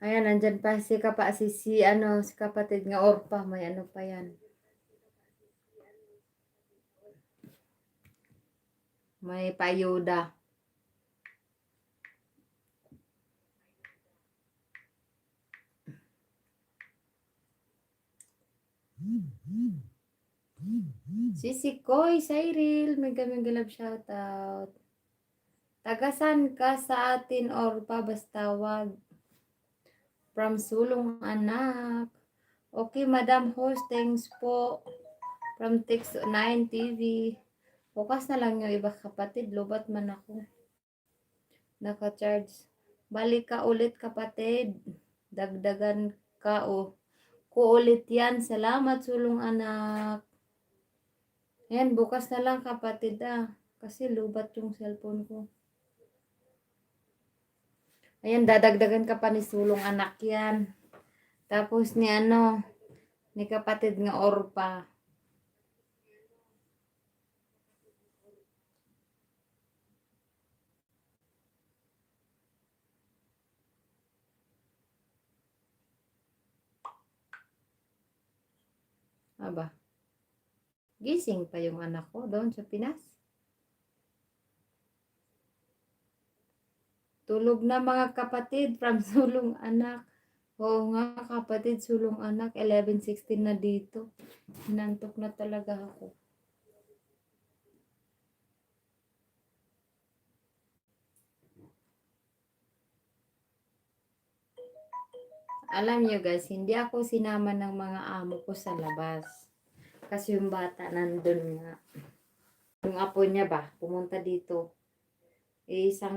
Ayan, nandyan pa si kapatid nga Orpa, may ano pa yan. May payuda. Sisi Koy, Cyril, mega mega love shoutout. Tagasan ka sa atin or pa basta wag. From Sulong Anak. Okay, Madam Host, thanks po. From Text 9 TV. Bukas na lang yung iba kapatid, lobat man ako. Naka-charge. Balik ka ulit kapatid. Dagdagan ka o. Ko ulit yan. Salamat Sulong Anak. Yan, bukas na lang kapatid Kasi lubat yung cellphone ko. Ayan, dadagdagan ka pa ni Sulong Anak yan. Tapos ni kapatid nga Orpa. Aba, gising pa yung anak ko doon sa Pinas. Tulog na mga kapatid from Sulong Anak. Oo nga kapatid, Sulong Anak, 11:16 na dito. Hinantok na talaga ako. Alam nyo guys, hindi ako sinama ng mga amo ko sa labas. Kasi yung bata nandun nga. Yung apo niya ba, pumunta dito. Isang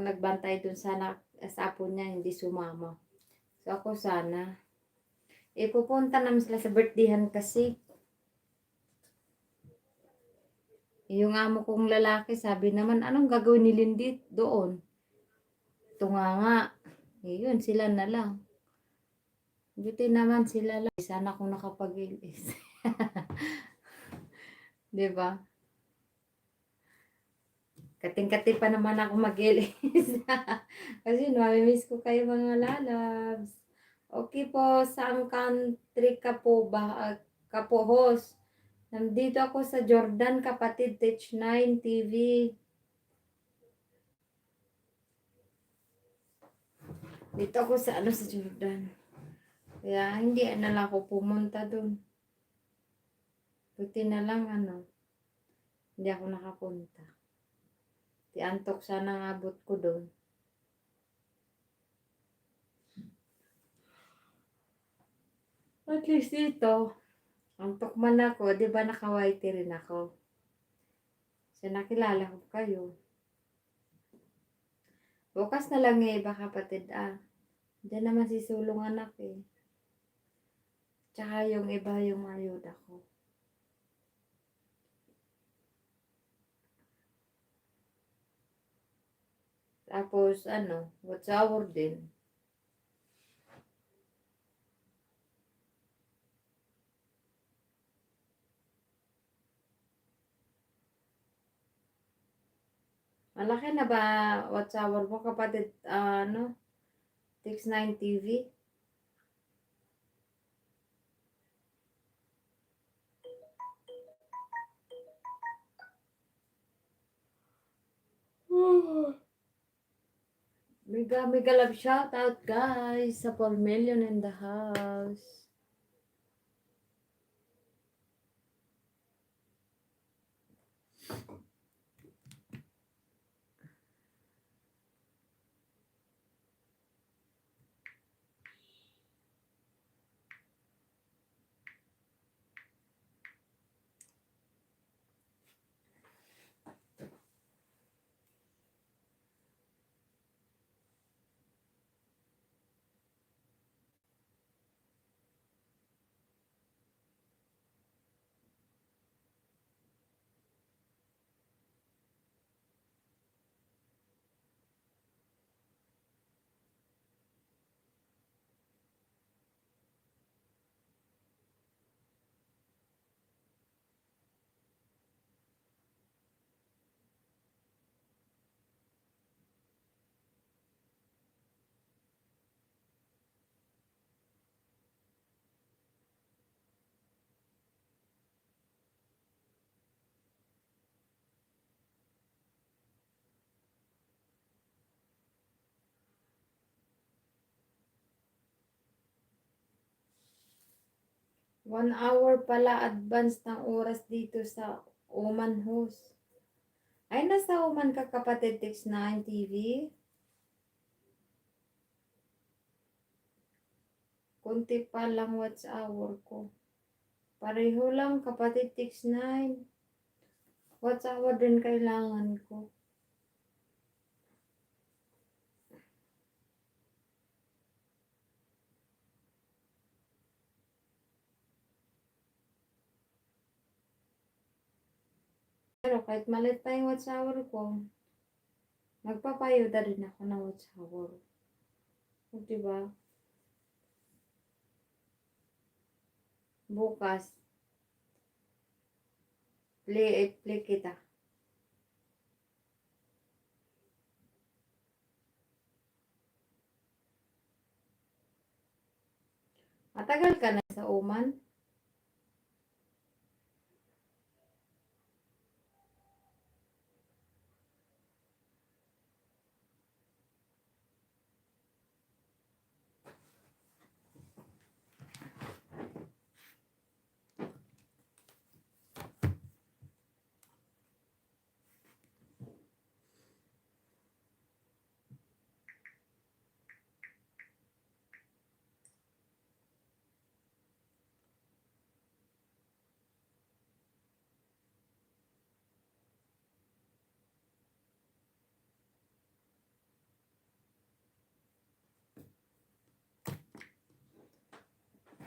nagbantay dun sa apo niya, hindi sumama. So ako sana. Pupunta naman sila sa birthdayhan kasi. Yung amo kong lalaki, sabi naman, anong gagawin ni Lindit doon? Tunga nga. Yun, sila na lang. Buti naman sila lang. Sana kung nakapag-ilis. Diba? Kating-kati pa naman ako mag-ilis. Kasi namimiss ko kayo mga lalabs. Okay po, saan country ka po ba? Ka po host? Nandito ako sa Jordan, kapatid, Tech 9 TV. Dito ako sa sa Jordan. Kaya hindi na lang ako pumunta doon. Buti na lang hindi ako nakapunta. Antok sana ang abot ko doon. At least dito, antok man ako, di ba naka-white rin ako. So nakilala ko kayo. Bukas na lang iba kapatid Diyan naman si Sulong Anak Tsaka yung iba yung ayuda ko. Tapos what's our din. Malaki na ba what's our mo kapatid 69 TV? Mega mega love shout out guys sa 4 million in the house. 1 hour pala advance ng oras dito sa Oman host. Ay, nasa Oman ka kapatid, Text 9 TV? Kunti pa lang watch hour ko. Pareho lang kapatid, Text 9. Watch hour din kailangan ko. Pero kahit malit pa yung watch hour ko, magpapayuda rin ako ng watch hour. O, diba? Bukas, play kita. Matagal ka na sa Oman?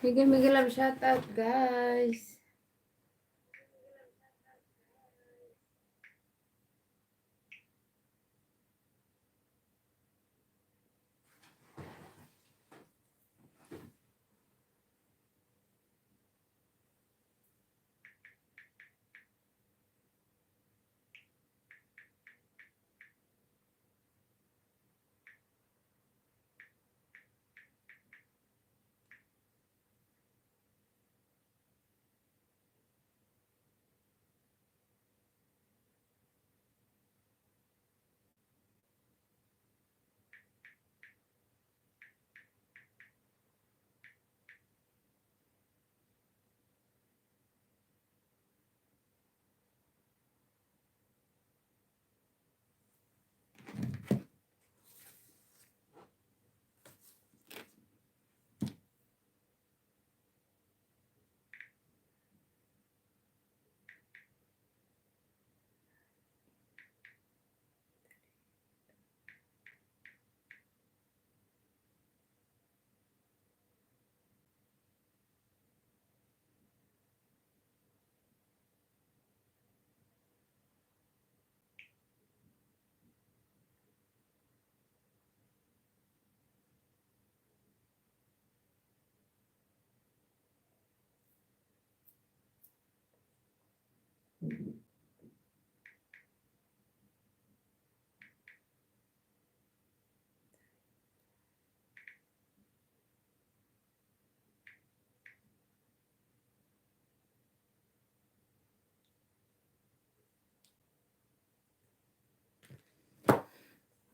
Miguel love shout out guys.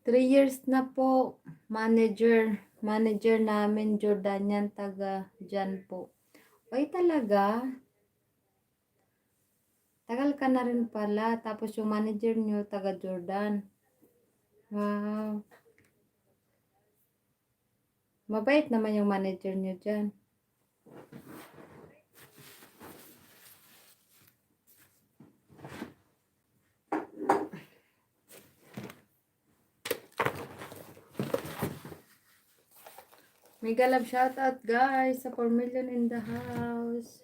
Three years na po, manager namin, Jordanian, taga dyan po. Ay talaga, tagal ka na rin pala, tapos yung manager nyo, taga Jordan. Wow, mabait naman yung manager nyo dyan. Mega love shout out guys sa 4 million in the house.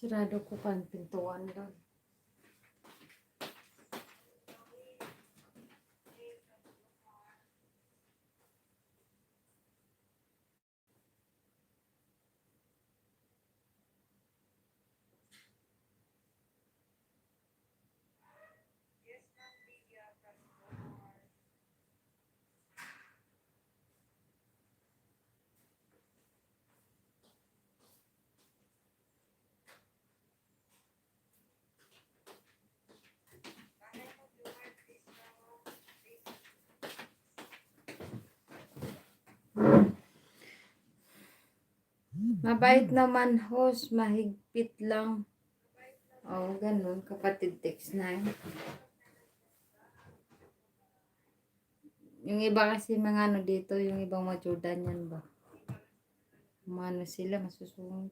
Sirado ko kan pintuan doon. Yes, ma'am, Lydia from Walmart. Bahay mo, Jomar, please, ma'am. Please. Mabait naman, host. Mahigpit lang. Mabait na Oo, ganun. Kapatid text na yun. Yung iba kasi mga ano dito, yung ibang mga Jordan yan ba? Umano sila, masusunod.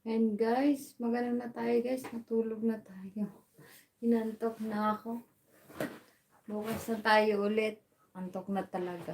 And guys, magano na tayo guys. Natulog na tayo. Inantok na ako. Bukas na tayo ulit. Antok na talaga.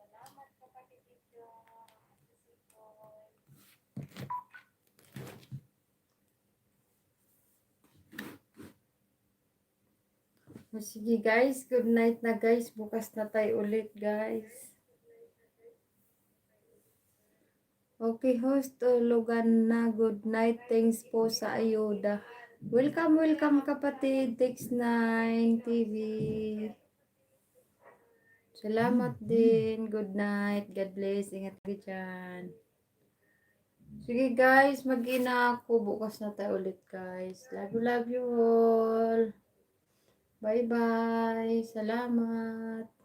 Salamat, kapatid dito. Sisipol. Sige guys, good night na guys. Bukas na tayo ulit guys. Okay host, tulugan na. Good night. Thanks po sa ayuda. Welcome, welcome kapatid. Text9 TV. Salamat din. Good night. God bless. Ingat kayo dyan. Sige guys, mag-ina ako. Bukas na tayo ulit guys. Love you all. Bye bye. Salamat.